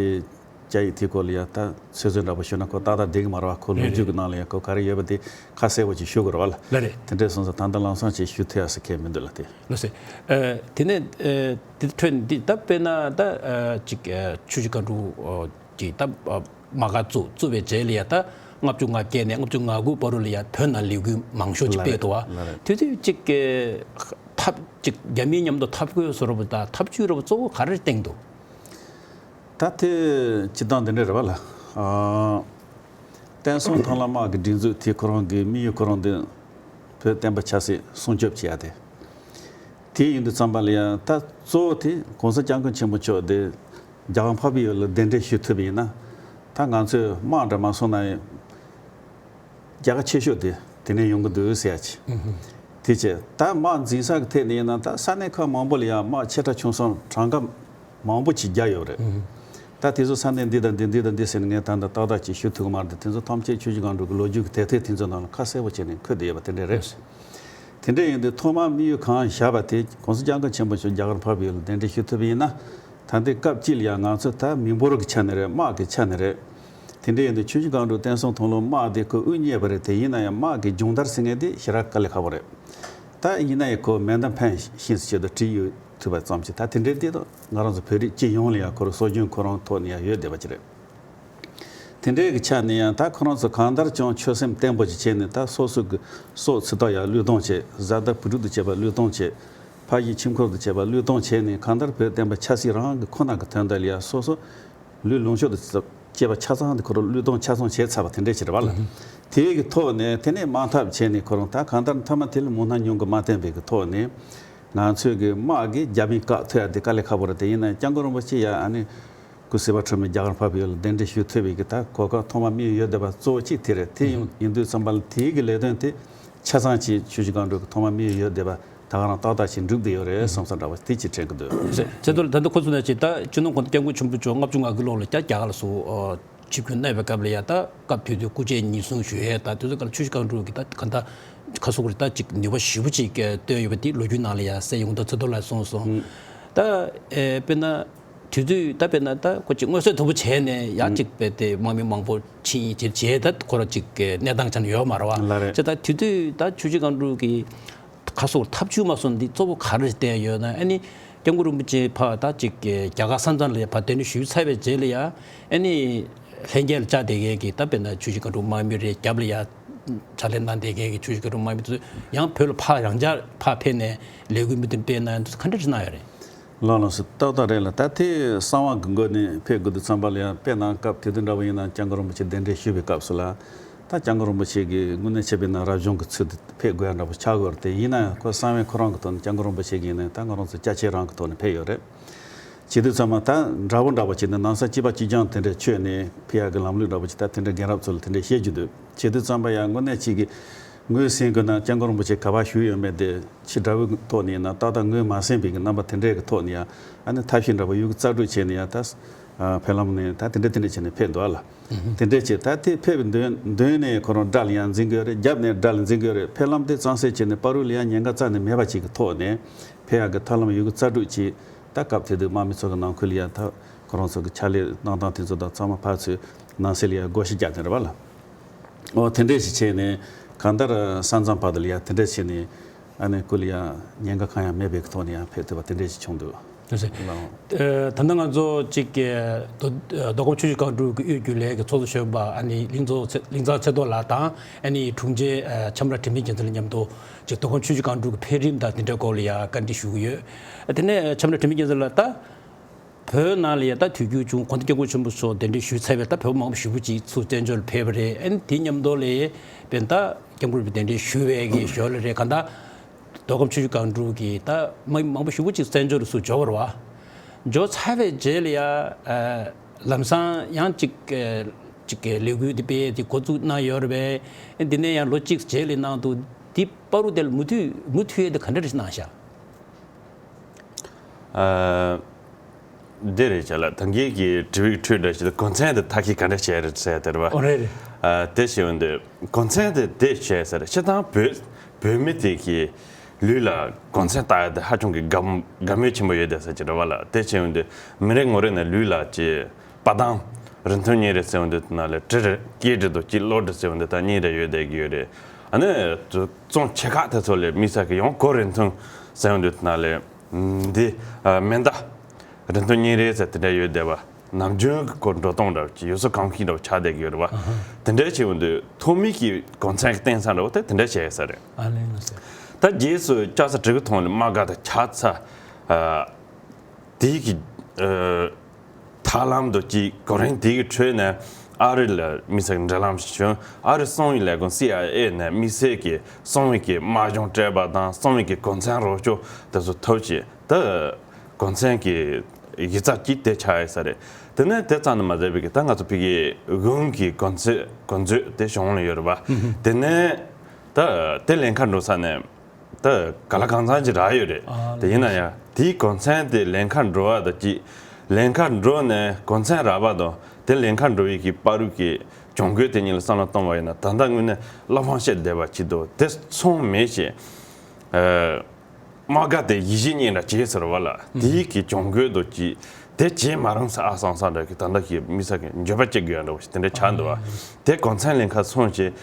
བཅའ་ཡིག་དེའི་སྐོར་ལ་ཡང་ད་ཚོད་ཚོད་འདྲ་པོ་ཞུ་ན་ཁོ་ཏག་ཏག་བསྡད་ཀྱི་མ་རེད་པ། ཁོ་ལོ་རྒྱུས་ཀྱི་ནང་ལ་ཡང་ཁོ་ག་རེ་ཡོད་པ་དེ་ཁ་གསལ་པོ་ཅིག་ཞུ་དགོས་རེད་པ་ལ། ལགས་རེད། དེ་འདྲའི་སོང་ཙང་ད་ལྟ་ལམ་སང་ཅིག་ཞུ་ཐུབ་ཡ་ཟེར་མཁན་མི་འདུག་ལ་དེ། ལགས་སེ། ཨ་དེ་ནས་ཨ་དེ་འཕྲོས་འདི་ད་དཔེར་ན་ད་ཨ་ཅིག་ཨ་ཆུ་བཞི་སྒང་དྲུག་ཨ་ཅིག་ད་ཨ་དམག་སྒར་བཙུགས་བཙུགས་པའི་རྗེས་ལ་ཡ་ད་ལྔ་བཅུ་ང་བརྒྱད་ནས་ལྔ་བཅུ་ང་དགུ་བར་དུ་ལ་ཡ་བོད་ནང་ལས་འགུལ་མང་ཤོས་ཅིག་སྤེལ་འདུག་པ། ལགས་རེད། དེ་དུས་ཅིག་ཨ་ཐབས་ཅིག་རྒྱ་མིའི་མཉམ་དུ་འཐབ་རྩོད་བཟོ་འདྲ་པོ་དང་འཐབ་ཇུས་འདྲ་པོ་གཙོ་བོ་ག་རེ་བསྟན་འདུག་ད་དེ་སྤྱིར་བཏང་འདི་འདྲ་རེད་པ་ལ། ཨ་བསྟན་སྲུང་མཐོང་ལམ་དམག་གི་སྒྲིག་འཛུགས་དེ་ཁོ་རང་གི་དམིགས་ཡུལ་ཁོ་རང་འདི་བོད་བསྟན་པ་ཆབ་སྲིད་སྲུང་སྐྱོབ་བྱེད་ཡ་དེ། དེ་ཡིན་དུས་ཙམ་པ་ལ་ཡང་ད་གཙོ་བོ་དེ་གོང་ས་སྐྱབས་མགོན་ཆེན་པོ་མཆོག་དེ་རྒྱ་གར་འཕགས་པའི་ཡུལ་ལ་གདན་འདྲེན་ཞུ་ཐུབ་པ་ཡིན་ན། ད་ང་ཚོས་དམག་འདྲ་མ་སོང་ན་ཡང་རྒྱལ་ཁ་ཆེ་ཤོས་དེ་དེ་ནས་ཡོང་གི་འདུག་ཟེར་ཡ་ཅིག་ཨུ་ཧུ། དེ་བྱས་ད་དམག་འཛིང་ས་གི་ཐད་ནས་ཡིན་ན་ད་ས་གནས་ཁག་མང་པོ་ལ་ཡང་དམག་ཆེ་ཕྲ་ཆུང་གསུམ་གྲངས་ཀ་མང་པོ་ཅིག་བརྒྱབ་ཡོད་རེད། ཨུ་ཧུ། ད་དེ་ཚོ་ས་གནས་འདི་དང་འདི་འདི་དང་འདི་ཟེར་ནས་ངས་ད་ལྟ་ཏག་ཏག་ཅིག་ཞུ་ཐུབ་ཀྱི་མ་རེད་དེ། དེ་ཚོ་ཐམས་ཅད་ཆུ་བཞི་སྒང་དྲུག་གི་ལོ་རྒྱུས་ཀྱི་དེབ་ཐེར་དེ་ཚོའི་ནང་ལ་ཁ་གསལ་པོ་བྱས་ནས་འཁོད་བསྡད་ཡོད་པ་དེ་འདྲ་རེད། དེ་འདྲ་ཡིན་དུས་ཐོག་མར་དམིགས་ཡུལ་གང་བཞག་པ་དེ་གོང་ས་སྐྱབས་མགོན་ཆེན་པོ་མཆོག་རྒྱ་གར་འཕགས་པའི་ཡུལ་ལ་གདན་འདྲེན་ཞུ་ཐུབ་པ་ཡིན་ན། ད་ལྟའི་སྐབས་ཅིག་ལ་ཡང་ང་ཚོ་ད་མི་འབོར་གྱི་ཆ་ནས་རེད། དམག་གི་ཆ་ནས་རེད། དེ་འདྲ་ཡིན་དུས་ཆུ་བཞི་སྒང་དྲུག་བསྟན་སྲུང་མཐོང་ལམ་དམག་དེ་ཁོ་དབུ་བརྙེས་པ་རེད་དེ། ཡིན་ན་ཡང་དམག་གི་སྦྱོང་བརྡར་ཟེར་མཁན་དེ་ཞེ་དྲག་དཀའ་ལས་ཁག་པོ་རེད། ད་ཡིན་ན་ཡང་ཁོ་མེ་མདའ་འཕེན་ཤེས་ཆེད་དུ་བྲིས་ཡོད། ཐུབ་པ་ཙམ་གྱིས། ད་དེ་འདྲའི་དེ་དང་ང་རང་ཚོ་བོད་རིགས་སྤྱི་ཡོངས་ལ་ཡང་ཁོ་རང་སྲོལ་རྒྱུན་ཁོ་རང་ཐོག་ནས་ཡང་ཡོད་བསྡད་པ་ཅིག་རེད། དེ་འདྲའི་གི་ཆ་ནས་ཡང་ད་ཁོ་རང་ཚོ་གང་ལྟར་ཀྱང་ཆོད་སེམས་བརྟན་པོ་ཅིག་བྱས་ནས། ད་སོ་སོ་གི་སྲོག་འཚོ་སྟངས་ཡང་བློས་གཏོང་བྱས། བཟའ་ཟླ་བུ་ཕྲུག་དང་བཅས་པ་བློས་གཏོང་བྱས། ཕ་གི་ཁྱིམ་འཁོར་དང་བཅས་པ་བློས་གཏོང་བྱས་ནས། གང་ལྟར་བོད་བསྟན་པ་ཆབ་སྲིད་རང་གི་ཁོ་ན་གི་དོན་དག་ལ་ཡང་སོ་སོ་ལུས་ལོངས་སྤྱོད་དང་བཅས་པ་ཆ་ཚང་དེ་ཁོ་རང་བློས་གཏོང་ཆ་ཚང་བྱས་ཚར་བ་དེ་འདྲའི་ཕྱིར་བ་ལ། དེའི་གི་ཐོག་ནས་དེ་ནས་དམག་འཐབ་བྱས་ནས། ཁོ་རང་ད་གང་ལྟར་མཐའ་མ་དེ་ལ་མུ་མཐའ་མྱོང་གི་མ་བསྟན་པའི་གི་ཐོག་ནས། ང་ཚོའི་གི་དམག་གི་རྒྱབ་མི་བཀག་ཐུབ་ཡ་དེ་དཀའ་ལས་ཁག་པོ་རེད། དེ་ཡིན་ན་སྐྱབས་མགོན་རིན་པོ་ཆེ་ཡ་ཨ་ནི་སྐུ་ཚེ་བར་ཁྲོམ་མི་རྒྱ་གར་འཕགས་པའི་ཡུལ་ལ་གདན་འདྲེན་ཞུ་ཐུབ་པའི་གི་ད་གོ་སྐབས་ཐོག་མ་དམིགས་ཡུལ་ཡོད་བསྡད་པ་གཙོ་བོ་གཅིག་དེ་རེད། དེ་ཡིན་ཡིན་དུས་ཙམ་པ་ལ་དེའི་གི་ལས་དོན་དེ་ཆ་ཚང་གཅིག་ཆུ་བཞི་སྒང་དྲུག་གི་ཐོག་མ་དམིགས་ཡུལ་ཡོད་བསྡད་པ་ད་ག་རང་ཏག་ཏག་ཅིག་འགྲུབ་བསྡད་ཡོད་རེད་བསམ་ས་འདྲ་བ་དེ་ཅིག་དྲན་གི་འདུག་ཚེ་ཚེ་རྡོར་ལགས། ད་ལྟ་ཁོ་ཚོ་ནས་ཅིག་ད་སྤྱི་ནོར་གོང་ས་སྐྱབས་མགོན་ཆེན་པོ་མཆོག་ལྔ་བཅུ་ང་དགུ་ལོ་ལ་རྒྱ་རྒྱ་གར་ལ་སུ་ཆིབས་བསྒྱུར་གནང་བའི་སྐབས་ལ་ཡ། ད་སྐབས་དེ་དུས་སྐུ་ཕྱྭ་ཉི་ཤུ་བཞུགས་ཡས། ད་དེ་ཚོ་སྐབས་ལ་ཆུ་བཞི་སྒང་དྲུག་གི་ད་ག་ད་ཁ་སོ་གོ་རེ་ད་ཅིག་ནུས་པ་ཞེ་པོ་ཅིག་བཏོན་ཡོད་པ་དེ་ལོ་རྒྱུས་ནང་ལ་ཡ་གསལ་ཡོང་། ད་ཚེ་རྡོར་ལགས་གསུངས་སོང་། ད་ཨེ་དཔེར་ན་དེ་དུས་ད་དཔེར་ན་ད་ཁོ་ཅིག་མངོན་གསལ་དོད་པོ་བྱས་ནས་ཡ་ཅིག་དཔེ་དེ་དམག་མི་མང་པོ་ཕྱིན་ཡིན་དེ་བྱས། ད་ཁོ་རང་ཅིག་གནས་སྟངས་ཆ་ནས་ཡོད་མ་རེད་བ། ལགས་རེད། བྱས་ད་དེ་དུས་ད་ཆུ་བཞི་སྒང་དྲུག་གི་ཁ་སོ་ཐབས་ཇུས་མ་སོང་འདི་གཙོ་བོ་ག་རེ་བསྟན་ཡོད་ན། ཨ་ནི་སྐྱབས་མགོན་རིན་པོ་ཆེ་ཕར་ད་ཅིག་རྒྱ་གར་ས་མཚམས་ལ་ཕར་གདན་འདྲེན་ཞུས་ཚར་བའི་རྗེས་ལ་ཡ། ཨ་ནི་ལྷན་རྒྱས་ལ་བཅར་བསྡད་མཁན་གྱི་ད་དཔེར་ན་ཆུ་བཞི་སྒང་དྲུག་དམག་མི་རེད། རྒྱབ་ལ་ཡ་ཕྱག་ལས་གནང་བསྡད་མཁན་གྱི་ཆུ་བཞི་སྒང་དྲུག་དམག་མི་ཚོ་ཡང་བོད་ལ་ཕར་རང་འཇགས་ཕར་ཕེབས་ནས་ལས་འགུལ་མུ་མཐུད་སྤེལ་གནང་ཡ་འདི་ཚོ་ག་འདྲ་ཞིག་གནང་ཡོད་རེད། ལགས་ལགས་སོ། ཏག་ཏག་རེད་ལ། ད་དེ་གསང་བ་གི་སྒོ་ནས་ཕེབས་དགོས་དུས་ཙམ་པ་ལ་ཡང་དཔེར་ན་སྐབས་དེ་དུས་འདྲ་བོ་ཡིན་ན་སྐྱབས་མགོན་རིན་པོ་ཆེ་གདན་འདྲེན་ཞུས་པའི་སྐབས་སུ་ལ། ད་སྐྱབས་མགོན་རིན་པོ་ཆེ་གིས་དངོས་གནས་བྱས་པས་ན་རབ་བྱུང་གི་ཚུལ་དུ་ཕེབས་དགོས་ཡ་འདྲ་བོ་ཆགས་ཡོད་རེད། དེ་ཡིན་ན་ཡང་ཁོ་གསང་བའི་ཁོ་རང་གི་ཐོག་ནས་སྐྱབས་མགོན་རིན་པོ་ཆེ་གིས་ཡིན་ན་ད་ང་རང་ཚོ་ཅ་ཆས་རང་གི་ཐོག་ནས་ཕེབས་ཡོད་རེད། བྱེད་དུས་ཙམ་པ་ད་འདྲ་བོ་འདྲ་བོ་བྱས་ནས་ནང་ས་གཅིག་པ་གཅིག་རྐྱང་དེ་འདྲ་ཆོད་ནས་ཕེབས་ཡ་གི་ལམ་ལུགས་འདྲ་བོ་ཅིག་ད་དེ་འདྲ་རྒན་རབས་ཚོ་ལ་དེ་འདྲ་བཤད་རྒྱུ་འདུག་བྱེད་དུས་ཙམ་པ་ཡང་དངོས་གནས་གཅིག་གིས་ངོས་ཟིན་དགོས་ན་སྐྱབས་མགོན་རིན་པོ་ཆེ་ག་པར་བཞུགས་ཡོད་མེད་དེ་ཕྱི་དགྲ་བོའི་ཐོག་ནས་ཡིན་ན་ཏག་ཏག་ངོས་མ་ཟིན་པའི་གི་རྣམ་པ་དེ་འདྲའི་གི་ཐོག་ནས་ཡང་ཨ་ནི་ཐབས་ཤེས་འདྲ་བོ་ཡོད་གི་རྩལ་སྤྲུགས་བྱས་ནས་ཡང་ད་ཕེབས་ལམ་ནས་ད་དེ་འདྲ་དེ་འདྲ་བྱས་ནས་ཕེབས་འདུག་ཨ་ལ། དེ་འདྲ་བྱས་ད་དེ་ཕེབས་པའི་མདུན་མདུན་ནས་ཁོ་རང་དགྲ་ལ་ཡང་འཛིང་གི་ཡོད་རེད། རྒྱབ་ནས་དགྲ་ལ་འཛིང་གི་ཡོད་རེད། ཕེབས་ལམ་དེ་གཙང་སེལ་བྱས་ནས་བར་དུ་ལ་ཡང་ཉེན་ཁ་རྩ་ནས་མེད་པ་ཅིག་གི་ཐོག་ནས་ཕེབས་ཡག་གི་ཐབས་ལམ་ཡོད་གི་རྩལ་སྤྲུགས་བྱས། ད་སྐབས་དེ་དུས་དམག་མི་ཚོ་གི་ནང་ཁུལ་ལ་ཡང་ད་ཁོ་རང་ཚོ་གི་ཕྱག་ལས་གནང་སྟངས་དེ་ཚོ་དང་ཚང་མ་ཕར་ཚུར་ནང་གསེས་ལ་ཡང་བགོ་བཤའ་རྒྱག་ནས་རེད་བ་ལ། འོ་དེ་འདྲས་ཞིག་བྱས་ནས་གང་ལྟར་ས་མཚམས་བར་དུ་ལ་ཡང་དེ་འདྲས་བྱས་ནས་ཨ་ནི་སྐུ་ལ་ཡང་ཉེན་ཁ་གང་ཡང་མེད་པའི་ཐོག་ནས་ཡང་ཕེབས་ཐུབ་པ་དེ་འདྲས་ཞིག་བྱུང་འདུག་ལགས་སོ། ཨ་ད་ལྟ་ང་ཚོ་གཅིག་གི་མདོ་མདོ་ཁམས་ཆུ་བཞི་སྒང་དྲུག་གི་དབུས་རྒྱུན་ལས་ཀྱི་ཚོགས་གཙོ་གཞོན་པ་ཨ་ནི་གླིང་ཚོ་ཚེ་གླིང་ཚང་ཚེ་རྡོར་ལགས་དང་ཨ་ནི་དྲུང་ཆེ་ཨ་འཆམ་ར་དྲི་མེད་རྒྱལ་མཚན་ལ་མཉམ་དུ་གཅིག་མདོ་ཁམས་ཆུ་བཞི་སྒང་དྲུག་གི་འཕེལ་རིམ་དང་དེ་འདྲའི་སྐོར་ལ་ཡང་བཀའ་འདྲི་ཞུ་གི་ཡོད། དེ་ནས་འཆམ་ར་དྲི་མེད་རྒྱལ་མཚན་ལགས། ད་བོད་ནང་ལ་ཡང་ད་དུས་འགྱུར་བྱུང་། གོང་ས་སྐྱབས་མགོན་ཆེན་པོ་མཆོག་གདན་འདྲེན་ཞུས་ཚར་བའི་ད་བོད་མང་པོ་ཞེ་པོ་ཅིག་ཚུར་བཙན་བྱོལ་ལ་ཕེབས་པ་རེད། ཨ་ནི་དེ་མཉམ་དུ་ལ་དཔེར་ན་ད་སྐྱབས་མགོན་རིན་པོ་ཆེ་གདན་འདྲེན་ཞུ་བའི་གི་ཞོར་ལ་རེད། གང་ལྟར་མདོ་ཁམས་ཆུ་བཞི་སྒང་དྲུག་གི་ད་མི་མང་པོ་ཞེ་པོ་ཅིག་བཙན་བྱོལ་ལ་ཚུར་འབྱོར་བ་རེད་བ། འབྱོར་ཚར་བའི་རྗེས་ལ་ཡ་ཨ་ལམ་སང་ཡང་ཅིག་ཨ་ཅིག་གི་ལས་འགུལ་དེ་སྤེལ་ཡས་དེ་འགོ་བཙུགས་གནང་ཡོད་རེད་པས། ཨ་འདི་ནས་ཡང་ལོ་གཅིག་རྗེས་ལ་གནང་འདུག་དེ་བར་དུ་དེ་ལ་མུ་མཐུད་མུ་མཐུད་ཡས་དེ་ག་འདྲ་རེ་གནང་ཤག་ཨ། འདི་རེད་བྱས་ལ་ད་གིན་གྱི་དྲི་བའི་འཕྲོས་འདྲ་ཞིག་ལ་གོ་མཚོན་དེ་ད་གིན་ག་འདྲ་བྱས་རེད་ཟེར་དེ་རེད་བ། ཨོ་རེད་རེད། ཨ་དེ་བྱས་ཡོང་དུས་གོ་མཚོན་དེ་དེ་བྱས་ཟེར། སྤྱིར་བཏང་བོད་བོད་མི་དེ་གི་ལུས་ལ་གོ་མཚོན་བཏགས་ཡ་དེ་ཧ་ཅང་གི་དགའ་དགའ་མོས་ཆེན་པོ་ཡོད་དེ་ཟེར་གྱི་རེད་བ་ལ། དེ་བྱས་ཡོང་དུས་མི་རེ་ངོ་རེ་ནས་ལུས་ལ་ཅིག་པ་དང་རིང་ཐུང་གཉིས་རེ་ཟེར་ཡོང་དུས་ན་ལས་གྲི་རེ་སྐེ་གྲི་དང་གཅིག་གློ་གྲི་ཟེར་ཡོང་དུས་ད་གཉིས་རེ་ཡོད་བསྡད་ཀྱི་ཡོད་རེད། ཨ་ནི་བཙོང་ཆེ་ཁག་དེ་ཚོ་ལས་དམིགས་བསལ་གྱི་ཡང་གོ་རིང་ཐུང་ཟེར་ཡོང་དུས་ན་ལས་འདི་མེ་མདའ་རིང་ཐུང་གཉིས་རེ་ཟེར་དེ་འདྲ་ཡོད་བསྡད་པ། ནམ་རྒྱུན་གྱི་གོ་འགྲོ་སྟངས་འདྲ་བོ་ཅིག་ཡོད་ས་གང་གི་འདྲ་བོ་ཆགས་བསྡད་ཀྱི་ཡོད་རེད་བ། ཨ་ཧ། དེ་འདྲ་བྱས་ཡོང་དུས་ཐོག་མའི་གི་གོ་མཚོན་གྱི་བརྟེན་ས་འདྲ་བོ་དེ་དེ་འདྲ་བྱས་ཡོད་ས་རེད། ཨ་ལས་ལགས་སོ། ད་རྗེས་སུ་ལྕགས་ཟ་གྲི་གུ་ཐོག་ནས་དམག་སྒར་དང་ཆ་ཚ། ཨ། དེའི་གི་ཨ་ཐབས་ལམ་དང་གཅིག་གོ་རིམ་དེའི་གི་ཁྲོད་ནས་ཨ་རི་ལ་དམིགས་བསལ་གྱི་འབྲེལ་ལམ་ཞིག་བྱུང་། ཨ་རི་གསང་བའི་ལས་ཁུངས་སི་ཨའི་ཨེ་ནས་དམིགས་བསལ་གྱི་གསང་བའི་གི་དམག་སྦྱོང་སྤྲད་པ་དང་གསང་བའི་གི་གོ་མཚོན་རོགས་སྐྱོར་དེ་ཚོ་ཐོབ་ཅིག་ད་གོ་མཚོན་གྱི་གཞི་རྩ་གཅིག་དེ་ཆགས་ཡོད་ས་རེད། དེ་ནས་དེ་ཙམ་དུ་མ་ཟད་པའི་གི་ད་ང་ཚོ་ཕ་གི་དགུན་གྱི་གོ་མཚོན་གོ་མཛོད་དེ་གཞུང་ལ་ཡོད་རེད་བ། དེ་ནས་ད་དེ་ལེན་ཁ་འགྲོ་ས་ནས། ད་ག་ལ་གང་འཚམ་ཅིག་རག་ཡོད་རེད། ཨ་དེ་ཡིན་ན་ཡང་དེའི་གོ་མཚོན་དེ་ལེན་ཁ་འགྲོ་བ་དང་གཅིག་ལེན་ཁ་འགྲོ་ནས་གོ་མཚོན་རག་པ་དང་དེ་ལེན་ཁ་འགྲོ་བའི་གི་བར་དུ་གི་གྱོང་གུད་དེ་གཉིས་ལ་བསམ་བློ་གཏོང་བ་ཡིན་ན། ད་ལྟ་དངོས་གནས་བློ་ཕམ་བྱེད་བསྡད་པ་ཅིག་འདུག་དེ་ཚང་མེད་བྱས། ཨ་དམག་སྒར་དེ་ཡིད་ཆེས་རྙེད་འདྲ་བྱས་ཟེར་བ་ལ། དེའི་གི་གྱོང་གུད་དང་གཅིག་དེ་བྱེད་མ་རུང་ས་ཨ་སང་སང་འདྲ་གི་ད་ལྟ་གི་དམིགས་བསལ་གི་འགྱོད་པ་སྐྱེ་དགོས་ཡ་འདྲ་བོ་ཞིག་དེ་འདྲ་ཆགས་འདུག་བ། དེ་གོ་མཚོན་ལེན་ཁ་སོང་བྱས།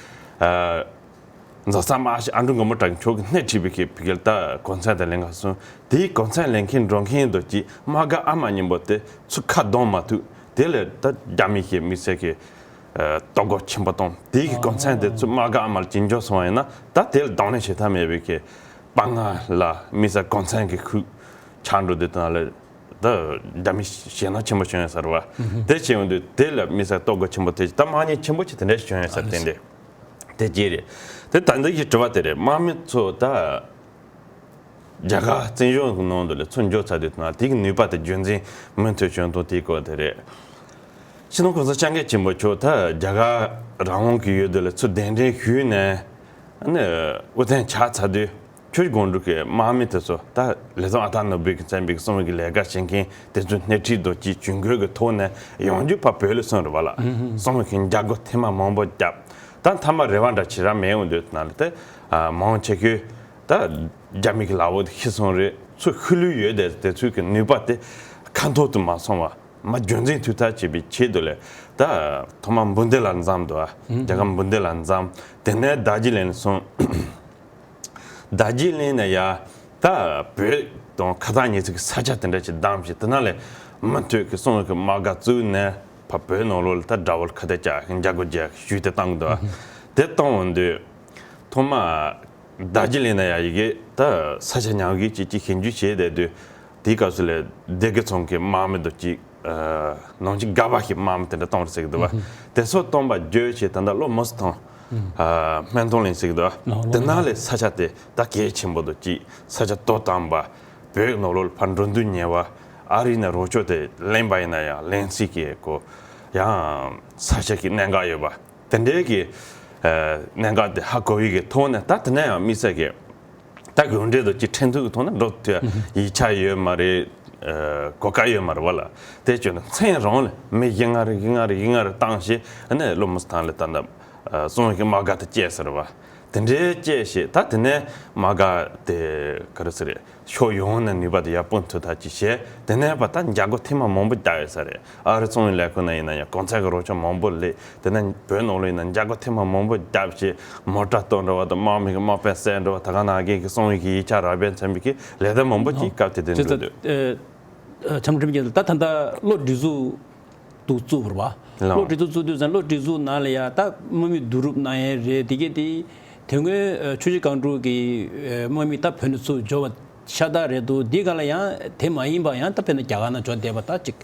ཨ། འཛིན་གྲྭ་མ་ཞིག་ཨ་འབྲུག་མགོན་པོ་གྲགས་མཆོག་གིས་སྣེ་ཁྲིད་པའི་གི་ཕ་གིར་ད་གུང་སེང་དེ་ལེན་ག་སོང་། དེའི་གུང་སེང་ལེན་མཁན་འགྲོ་མཁན་དུ་ཅིག་དམག་སྒར་ཨ་མ་མཉམ་པོ་དེ་ཚུར་ཁ་གདོང་མ་ཐུག་དེ་ལས་ད་རྒྱ་མི་གི་དམིགས་བསལ་གི་ཨ་གཏོར་རྒོལ་ཆེན་པོ་བཏང་། དེའི་གི་གུང་སེང་དེ་ཚུར་དམག་སྒར་ཨ་མ་ལ་ཅིག་འབྱོར་སོང་བ་ཡིན་ན། ད་དེ་ལ་གདོང་ལེན་བྱེད་ཐབས་མེད་པའི་གི་དཔའ་ངར་ལ་དམིགས་བསལ་གུང་སེང་གི་ཁུག་ཆག་འགྲོ་དུས་དེ་ན་ལས། ད་རྒྱ་མི་ཞེད་སྣང་ཆེན་པོ་བྱུང་ཡོད་ས་རེད་བ། དེ་བྱས་ཡོང་དུས་དེ་ལ་དམིགས་བསལ་གཏོར་རྒོལ་ཆེན་པོ་དེ་ད་དམག་ཉེས་ཆེན་པོ་ཅིག་དེ་འདྲ་ཞིག་བྱུང་ཡོད་ས་རེད། དེ་འདྲ་དེ་གཅིག་རེད། དེ་ད་འདི་གི་དྲི་བ་དེ་རེད། དམག་མི་ཚོ་ད་རྒྱ་གར་བཙན་བྱོལ་གྱི་ནང་དུ་ལ་ཚུར་འབྱོར་ཚར་དུས་ན་དེ་གི་ནུས་པ་དེ་རྒྱུན་འཛིན་མུ་མཐུད་བྱུང་དོན་དེའི་སྐོར་དེ་རེད། སྤྱི་ནོར་གོང་ས་སྐྱབས་མགོན་ཆེན་པོ་མཆོག་ད་རྒྱ་གར་རང་དབང་གི་ཡུལ་དུ་ལ་ཚུར་གདན་འདྲེན་ཞུས་ནས་ཨ་ནི་དབུ་བརྙེས་ཆགས་ཚར་དུས། ཆུ་བཞི་སྒང་དྲུག་གི་དམག་མི་དེ་ཚོ་ད་ལས་བྱེད་ཨ་སྟག་ནོར་བུ་གིས་མཚོན་པའི་གསང་བའི་གི་ལས་ཀ་བྱེད་མཁན་དེ་ཚོའི་སྣེ་ཁྲིད་དུ་ཅིག་ཇུས་འགོད་ཀྱི་ཐོག་ནས་ཡང་བསྐྱར་ཕར་བོད་ལ་སོང་རེད་བ་ལ། གསང་བའི་གི་འཇབ་རྒོལ་ཐེངས་མ་མང་པོ་བརྒྱབ། ད་མཐའ་མ་རེ་བ་འདྲ་ཅིག་རག་མེད་འོང་དུས་ན་ལ་དེ་མང་ཆེ་ཤོས་ད་རྒྱ་མི་གི་ལག་འོག་ཏུ་ཤི་སོང་རེད། ཚུར་ཤི་ལོས་ཡོད་དེ་དེ་ཚོའི་གི་ནུས་པ་དེ་ཁ་འཐོར་དུ་མ་སོང་བ། མ་རྒྱུན་འཛིན་ཐུབ་ཐབས་བྱེད་པའི་ཆེད་དུ་ལས་ད་ཐོག་མ་འབུམ་སྡེ་ལ་འཛོམས་འདུག་ཨ། རྒྱ་གར་འབུམ་སྡེ་ལ་འཛོམས། དེ་ནས་རྡོ་རྗེ་གླིང་ལ་སོང་། རྡོ་རྗེ་གླིང་ནས་ཡ་ད་བོད་དང་ཁ་ཐག་ཉེ་ཚིག་གི་ས་ཆ་དེ་འདྲ་ཞིག་བདམས་ཤིང་། དེ་ན་ལས་མུ་མཐུད་ཀྱི་གསང་བའི་གི་དམག་སྒར་བཙུགས་ནས་ཕར་བོད་ནང་ལོགས་ལ་ད་དགྲ་བོ་ལ་ཁ་གཏད་བཅག་འཇབ་རྒོལ་རྒྱག་ཞུས་ཏེ་བཏང་གི་འདུག་ཨ། དེ་བཏང་འོང་དུས་ཐོག་མ་རྡོ་རྗེ་གླིང་ན་ཡ་ཡི་གེ་ད་ས་ཆ་ཉག་གི་ཅིག་ཅིག་ཞིབ་འཇུག་བྱས་བསྡད་དུས། དེའི་སྐབས་སུ་ལས་སྡེ་དགེ་ཚང་གི་དམག་མི་དང་གཅིག་ཨ་ནང་ཆེན་སྒར་པ་ཞིག་དམག་མི་དེ་འདྲ་བཏང་རེད་ཟེར་གི་འདུག་བ། དེ་ཚོ་བཏང་བ་བརྗོད་བྱས་ད་ལྟ་གློ་མུ་སི་ཐང་ཨ་སྨན་ཐང་གླིང་ཟེར་གི་འདུག་བ། དེ་ན་ལས་ས་ཆ་དེ་ད་གལ་ཆེན་པོ་དང་གཅིག་ས་ཆ་དོ་དམ་པ། བོད་ནང་ལོགས་ལ་ཕར་འགྲོ་འདུག་ཉེ་བ། ཨ་རི་ནས་རོགས་སྐྱོར་དེ་ལེན་པ་ཡིན་ན་ཡང་ལེན་སྲིད་ཀྱི་གོ་ཡང་ས་ཆ་གི་གནད་འགག་ཡོད་པ། དེ་འདྲའི་གི་ཨ་གནད་འགག་དེ་ཧ་གོ་བའི་གི་ཐོག་ནས། ད་དེ་ནས་ཡང་དམིགས་བསལ་གི་ད་གུང་ཁྲན་ཏུ་ཅིག་ཁྲིམས་མཐུན་གི་ཐོག་ནས་འགྲོ་ཐུབ་ཡིག་ཆ་ཡོད་མ་རེད། ཨ་གོ་སྐབས་ཡོད་མ་རེད་བ་ལ། དེ་བྱས་ན་མཚན་རང་ལ་མི་བཞི་ལྔ་རེ་བཞི་ལྔ་རེ་བཞི་ལྔ་རེ་བཏང་བྱས། ཨ་ནི་གློ་མུ་སི་ཐང་ལ་ད་ལྟ་ཨ་གསང་བའི་གི་དམག་སྒར་དེ་བཅད་ཟེར་བ། དེ་འདྲའི་བཅད་བྱས། ད་དེ་ནས་དམག་སྒར་དེ་ག་རེ་ཟེར་རེད། ཕྱོགས་ཡོངས་ནས་ནུས་པ་དེ་ཡར་སྤུངས་ཐུབ་ཐབས་ཅིག་བྱས། དེ་ནས་ཕར་ད་འཇབ་རྒོལ་ཐེངས་མ་མང་པོ་བརྒྱབ་ཡོད་ས་རེད། ཨ་རི་གསང་བའི་ལས་ཁུངས་ནང་ཡིན་ན་ཡང་གོང་ཚད་ཀྱི་རོགས་སྐྱོར་མང་པོ་སླེབས། དེ་ནས་བོད་ནང་ལོགས་ཡིན་ན་འཇབ་རྒོལ་ཐེངས་མ་མང་པོ་བརྒྱབ་བྱས། མོ་ཊ་གཏོར་འགྲོ་བ་དང་། དམག་མི་གི་དམག་དཔོན་བསད་འགྲོ་བ། དེ་ག་ནང་བཞིན་གྱི་གསང་བའི་གི་ཡིག་ཆ་རག་པའི་མཚོན་པའི་གི་ལས་དོན་མང་པོ་ཅིག་སྐབས་དེ་དུས་འགྲོ་འདུག། ཨ་ཨ་བྱམས་ཁྲིམས་ཀྱི་ད་ད་ལྟ་བློ་སྒྲིག་འཛུགས་འདུག་བཙུགས་པ་རེད་བ། ལགས། བློ་སྒྲིག་འཛུགས་བཙུགས་དུས་ཙང་། བློ་སྒྲིག་འཛུགས་ནང་ལ་ཡ་ད་དམག་མི་བསྡུ་རུབ་གནང་ཡས་རེད། དེ་གས་དེ་དེ་སྔོན་ཨ་ཆུ་བཞི་སྒང་དྲུག་གི་ཨ་དམག་མི་ད་བོད་ནས་ཚུར་འབྱོར་བ་ཤ་སྟག་རེད་འདུག། འདི་ག་ལ་ཡང་དེ་མ་ཡིན་པ་ཡང་ད་དཔེར་ན་རྒྱ་གར་ནང་འབྱོར་བསྡད་པ་ད་ཅིག་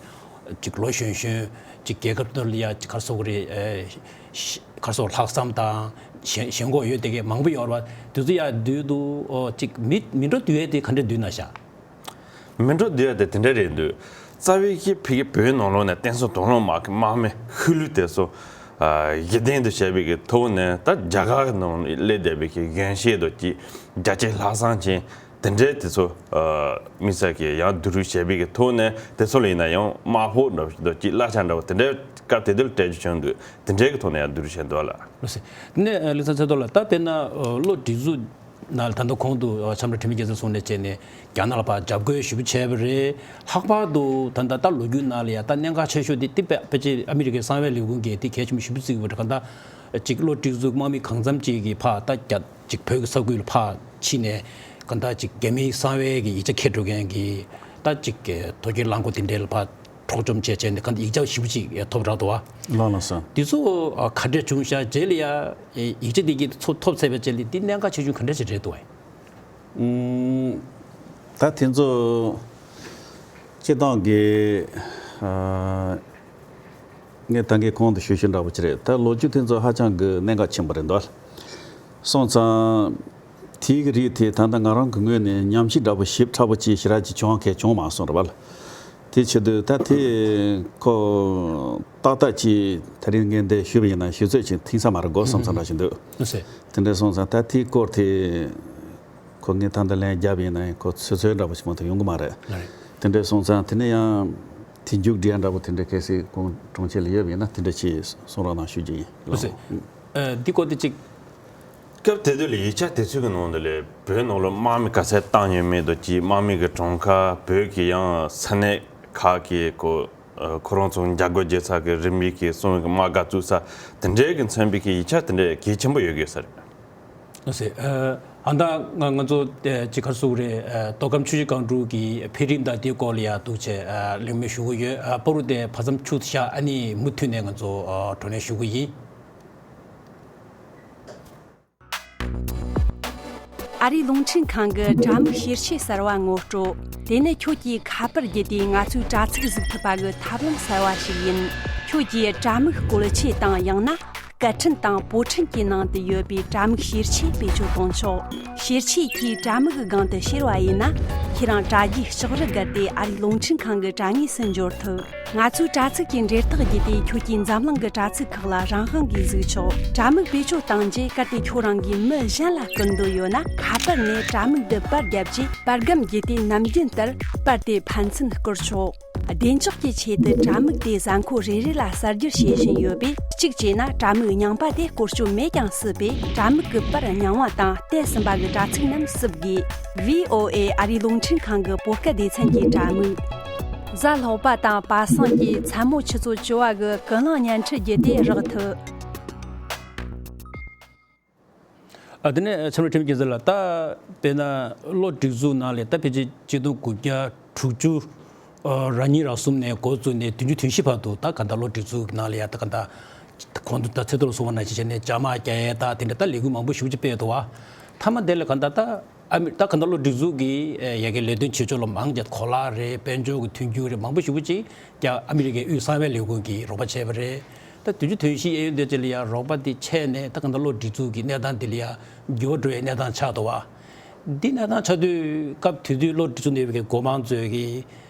ཅིག་ལོ་གཞོན་གཞོན་ཅིག་རྒྱལ་ཁབ་དེ་ལ་ཡ་ཅིག་ག་རེ་ཟེར་དགོས་རེད། ཨ་ཤ་ག་རེ་ཟེར་དགོས། ལྷག་བསམ་དང་ཞེན་ཞེན་ཁོག་ཡོད་དེ་གས་མང་པོ་ཡོད་རེད་བ། དེ་ཚོ་ཡ་བསྡུས་འདུག། ཨོ་ཅིག་མི་མི་འགྲོ་བསྡུ་ཡས་དེ་ག་འདྲས་བསྡུས་ན་ཤག། མི་འགྲོ་བསྡུ་ཡ་དེ་དེ་འདྲ་རེད་འདུག། རྩ་བའི་གི་ཕ་གི་བོད་ནང་ལོགས་ནས་བསྟན་སྲུང་དོགས་སློང་དམག་གི་དམག་མི་ཤུལ་ལུས་དེ་ཚོ་ཨ་གཞི་རྟེན་དུ་བྱས་པའི་གི་ཐོག་ནས། ད་རྒྱ་གར་གི་ནང་སླེབས་བསྡད་པའི་གི་གཞོན་སྐྱེས་དང་གཅིག་རྒྱ་ཆེ་ལྷག་བསམ་ཅན་དེ་འདྲའི་དེ་ཚོ་ཨ་དམིགས་བསལ་གྱི་ཡང་བསྡུ་རུབ་བྱས་པའི་གི་ཐོག་ནས། དེ་ཚོ་ལ་ཡིན་ན་ཡང་དམག་དཔོན་འདྲ་བོ་དང་གཅིག་གླ་ཆ་འདྲ་བོ་དེ་འདྲའི་སྐབས་དེ་དུས་ལ་སྤྲད་རྒྱུ་བྱུང་འདུག། དེ་འདྲའི་གི་ཐོག་ནས་ཡང་བསྡུ་རུབ་བྱས་འདུག་ལ། ལགས་སོ། དེ་ནས་ཨ་ལེགས་སན་ཚེ་རྡོར་ལགས། ད་དཔེར་ན་ཨ་བློ་སྒྲིག་འཛུགས་ནང་ལ་ད་ལྟ་གོང་དུ་ཨ་བྱམས་ར་ཁྲི་མེད་རྒྱལ་མཚན་གསུངས་ནས་བྱས་ནས་རྒྱ་ནག་ལ་ཕར་འཇབ་རྒོལ་ཞེ་པོ་བྱས་པ་རེད། ལྷག་པར་དུ་ད་ལྟ་ད་ལོ་རྒྱུས་ནང་ལ་ཡ་ད་གནད་འགག་ཆེ་ཤོས་དེ་དེ་དཔེ་དཔེ་ཆ་ཨ་མི་རི་ཀའི་གསང་བའི་ལས་ཁུངས་ཀྱིས་དེ་གལ་ཆེན་པོ་ཞེ་པོ་བརྩི་གི་ཡོད་རེད། གང་ལྟར་ཅིག་བློ་སྒྲིག་འཛུགས་དམག་མི་གང་འཚམ་ཅིག་གིས་ཕར་ད་རྒྱ་ཅིག་བོད་ཀྱི་ས་ཁུལ་ལ་ཕར་ཕྱིན་ནས་གང་ལྟར་ཅིག་རྒྱ་མིའི་གསང་བའི་གི་ཡིག་ཆ་འཁྱེར་འགྲོ་མཁན་གྱི་ད་ཅིག་གི་དོལ་རྒྱལ་རླངས་འཁོར་དེ་འདྲའི་ལ་ཕར་འཕྲོག་བཅོམ་བྱས་བྱས་ནས་གང་ལྟར་ཡིག་ཆ་ཞེ་པོ་ཅིག་ཐོབ་རག་འདུག་བ། ལགས་ལགས་སོ། འདི་ཚོ་ཨ་ག་འདྲས་བྱུང་ཤག། རྗེས་ལ་ཡ་ཡིག་ཆ་འདི་གི་ཚོ་ཐོབ་ཚར་བའི་རྗེས་ལ་འདི་གནད་འགག་ཆེ་ཆུང་ག་འདྲས་ཅིག་རེད་འདུག་བས། ཨུམ། ད་དེ་ཚོ་སྤྱིར་བཏང་གི་ཨ་ངས་ད་གིན་གོང་དུ་ཞུ་ཞུ་འདྲ་པོ་ཅིག་རེད། ད་ལོ་རྒྱུས་དེ་ཚོ་ཧ་ཅང་གི་གནད་འགག་ཆེན་པོ་རེད་འདུག། སོང་ཙང་དེའི་གི་རིགས་དེ་ད་ལྟ་ང་རང་གི་ངོས་ནས་ཉམས་ཞིབ་འདྲ་པོ་ཞིབ་ཕྲ་པོ་ཅིག་ཞེ་དྲག་ཅིག་བྱུང་མཁན་བྱུང་མ་སོང་རེད་བ། དེ་བྱེད་དུས་ད་དེ་ཁོ་ཏག་ཏག་ཅིག་དེ་རིང་ངས་འདི་ཞུས་པ་ཡིན་ན་ཞུ་ཚོད་ཅིག་ཐིང་ས་མ་རེད་དགོས་བསམ་བསམ་འདྲ་ཞིག་འདུག། ཨ་སེ། དེ་འདྲ་སོང་ཙང་ད་དེའི་སྐོར་དེ་ཁོ་ངས་ད་ལྟ་ལན་བརྒྱབ་ཡིན་ན་ཁོ་ཚོད་ཚོད་འདྲ་པོ་ཞིག་མ་གཏོགས་ཡོང་གི་མ་རེད། ལགས་རེད། དེ་འདྲ་སོང་ཙང་དེ་ནས་ཡང་དེ་མཇུག་སྒྲིལ་འདྲ་པོ་དེ་འདྲ་གལ་སྲིད་ཁོང་དྲུང་ཆེ་ལ་ཡོད་པ་ཡིན་ན་དེ་འདྲ་ཅིག་གསུང་རོགས་གནང་ཞུ་རྒྱུ་ཡིན། ཨ་སེ། ཨ་འདི་སྐོར་དེ་ཅིག། སྐབས་དེ་དུས་ལ་ཡིག་ཆ་དེ་ཚོའི་གི་ནང་དུ་ལས་བོད་ནང་ལ་དམག་མི་ག་ཚད་བཏང་ཡོད་མེད་དང་གཅིག། དམག་མི་གི་གྲངས་ཀ། བོད་ཀྱི་ཡང་ས་གནས་ཁག་གི་ཁོ་ཨ་ཁོ་རང་ཚོ་འཇབ་རྒོལ་བྱེད་ས་གི་རིམ་པའི་གི་གསང་བའི་གི་དམག་སྒར་བཙུགས་ས་དེ་འདྲའི་གི་མཚོན་པའི་གི་ཡིག་ཆ་དེ་འདྲའི་གལ་ཆེན་པོ་ཡོད་ཀྱི་ཡོད་ས་རེད། ལགས་སེ། ཨ་ད་ང་ང་ཚོ་ཅིག་ག་རེ་ཟེར་དགོས་རེད། མདོ་ཁམས་ཆུ་བཞི་སྒང་དྲུག་གི་འཕེལ་རིམ་དང་དེའི་སྐོར་ལ་ཡ་འདུག་བྱས་གླེང་མོལ་ཞུ་གི་ཡོད། པ་རུ་དེ་བར་མཚམས་འཁྱུག་ཤག་ཨ་ནི་མུ་མཐུད་ནས་ང་ཚོ་བགྲོ་གླེང་ཞུ་གི་ཡིན། ཨ་རིའི་རླུང་འཕྲིན་ཁང་གི་དྲ་མིག་ཤེར་ཆས་གསར་བ་ངོ་སྤྲོད། དེ་ནི་ཁྱོད་ཀྱིས་ཁ་པར་བརྒྱུད་དེ་ང་ཚོའི་དྲ་ཚིགས་གཟིགས་ཐུབ་པ་གི་ཐབས་ལམ་གསར་བ་ཞིག་ཡིན། ཁྱོད་ཀྱིས་དྲ་མིག་བཀོལ་ཆས་དང་ཡང་ན་སྐད་འཕྲིན་དང་པོ་ཊན་གྱི་ནང་དུ་ཡོད་པའི་དྲ་མིག་ཤེར་ཆས་བེད་སྤྱོད་གཏོང་ཆོག་ཤེར་ཆས་ཀྱིས་དྲ་མིག་གི་སྒང་དུ་ཤེར་བ་ཡིན་ན། ཁྱེད་རང་དྲ་རྒྱའི་ལྕགས་རི་བརྒལ་ཏེ་ཨ་རིའི་རླུང་འཕྲིན་ཁང་གི་དྲ་ངོས་སུ་འབྱོར་ཐུབ། ང་ཚོའི་དྲ་ཚིགས་ཀྱི་འབྲེལ་ཐག་བརྒྱུད་དེ་ཁྱོད་ཀྱིས་འཛམ་གླིང་གི་དྲ་ཚིགས་ཁག་ལ་རང་དབང་གིས་གཟིགས་ཆོག་དྲ་མིག་བེད་སྤྱོད་བཏང་རྗེས་གལ་ཏེ་ཁྱོད་རང་གིས་མི་གཞན་ལ་སྐུར་འདོད་ཡོད་ན། ཁ་པར་ནས་དྲ་མིག་འདི་པར་བརྒྱབ་རྗེས་པར་སྒམ་བརྒྱུད་དེ་ནམ་རྒྱུན་ལྟར་པར་དེ་ཕན་ཚུན་བསྐུར་ཆོག་བདེ་འཇགས་ཀྱི་ཆེད་དུ་དྲ་མིག་དེ་གཟའ་འཁོར་རེ་རེ་ལ་གསར་བསྒྱུར་བྱེད་བཞིན་ཡོད་པས། གཅིག་བྱས་ན་དྲ་མིག་རྙིང་པ་དེ་བཀོལ་སྤྱོད་མེད་ཀྱང་སྲིད་པས། དྲ་མིག་གི་པར་རྙིང་བ་དང་བལྟས་ཟིན་པ་གི་དྲ་ཚིགས་རྣམས་བསུབ་དགོས། ཝི་ཨོ་ཨེ་ཨ་རིའི་རླུང་འཕྲིན་ཁང་གི་བོད་སྐད་སྡེ་ཚན་གྱི་དྲ་མིག་གཟའ་ལྷག་པ་དང་པ་སངས་ཀྱི་མཚན་མོ་ཆུ་ཚོད་བཅུ་པ་གི་ཀུན་གླེང་བརྙན་འཕྲིན་བརྒྱུད་དེ་རག་ཐུབ། ཨ་དེ་ནས་འཆམ་རོགས་ཁྲིམས་སྐྱིད་ཟེར་ལ། ད་དཔེར་ན་བློ་སྒྲིག་འཛུགས་ནང་ལས་ད་ཕལ་ཆེར་ཆིག་སྟོང་དགུ་བརྒྱ་དྲུག་ཅུ་ར་གཉིས་ར་གསུམ་ནས་འགོ་བཙུགས་ནས་བདུན་ཅུ་དོན་བཞི་བར་དུ་ད་ག་ད་བློ་སྒྲིག་འཛུགས་ནང་ལ་ཡ་ད་ག་ད་གོང་དུ་ད་ཚེ་ཐར་ལ་གསུངས་པ་ནང་བཞིན་བྱས་ནས་བཅའ་མར་རྒྱག་ཡས་ད་དེ་འདྲ་ད་ལས་འགུལ་མང་པོ་ཞེ་པོ་ཅིག་སྤེལ་འདུག་བ། མཐའ་མ་དེ་ལ་ག་ད་ད་ཨ་མི་ད་ག་ད་བློ་སྒྲིག་འཛུགས་ཀྱི་ཡ་གི་ལས་དོན་བྱེད་ཕྱོགས་ལ་མང་ཆེ་གོ་ལག་རེད། དཔལ་འབྱོར་གྱི་མཐུན་འགྱུར་རེད། མང་པོ་ཞེ་པོ་ཅིག་ཀྱང་ཨ་མི་རི་ཀའི་དབུས་གསང་བའི་ལས་ཁུངས་ཀྱིས་རོགས་པ་བྱས་པ་རེད། ད་བདུན་ཅུ་དོན་བཞི་གཡས་གཡོན་དེ་ཚོ་ལ་ཡང་རོགས་པ་དེ་ཆད་ནས་ད་ག་ད་བློ་སྒྲིག་འཛུགས་ཀྱི་གནས་སྟངས་དེ་ལ་ཡང་འགྱུར་བ་འགྲོ་བའི་གནས་སྟངས་ཆགས་འདུག་བ། འདི་གནས་སྟངས་ཆགས་དུས་སྐབས་དེ་དུས་བློ་སྒྲིག་འཛུགས་ནས་ཡོད་པའི་འགོ་དམངས་ཚོས་ཀྱི་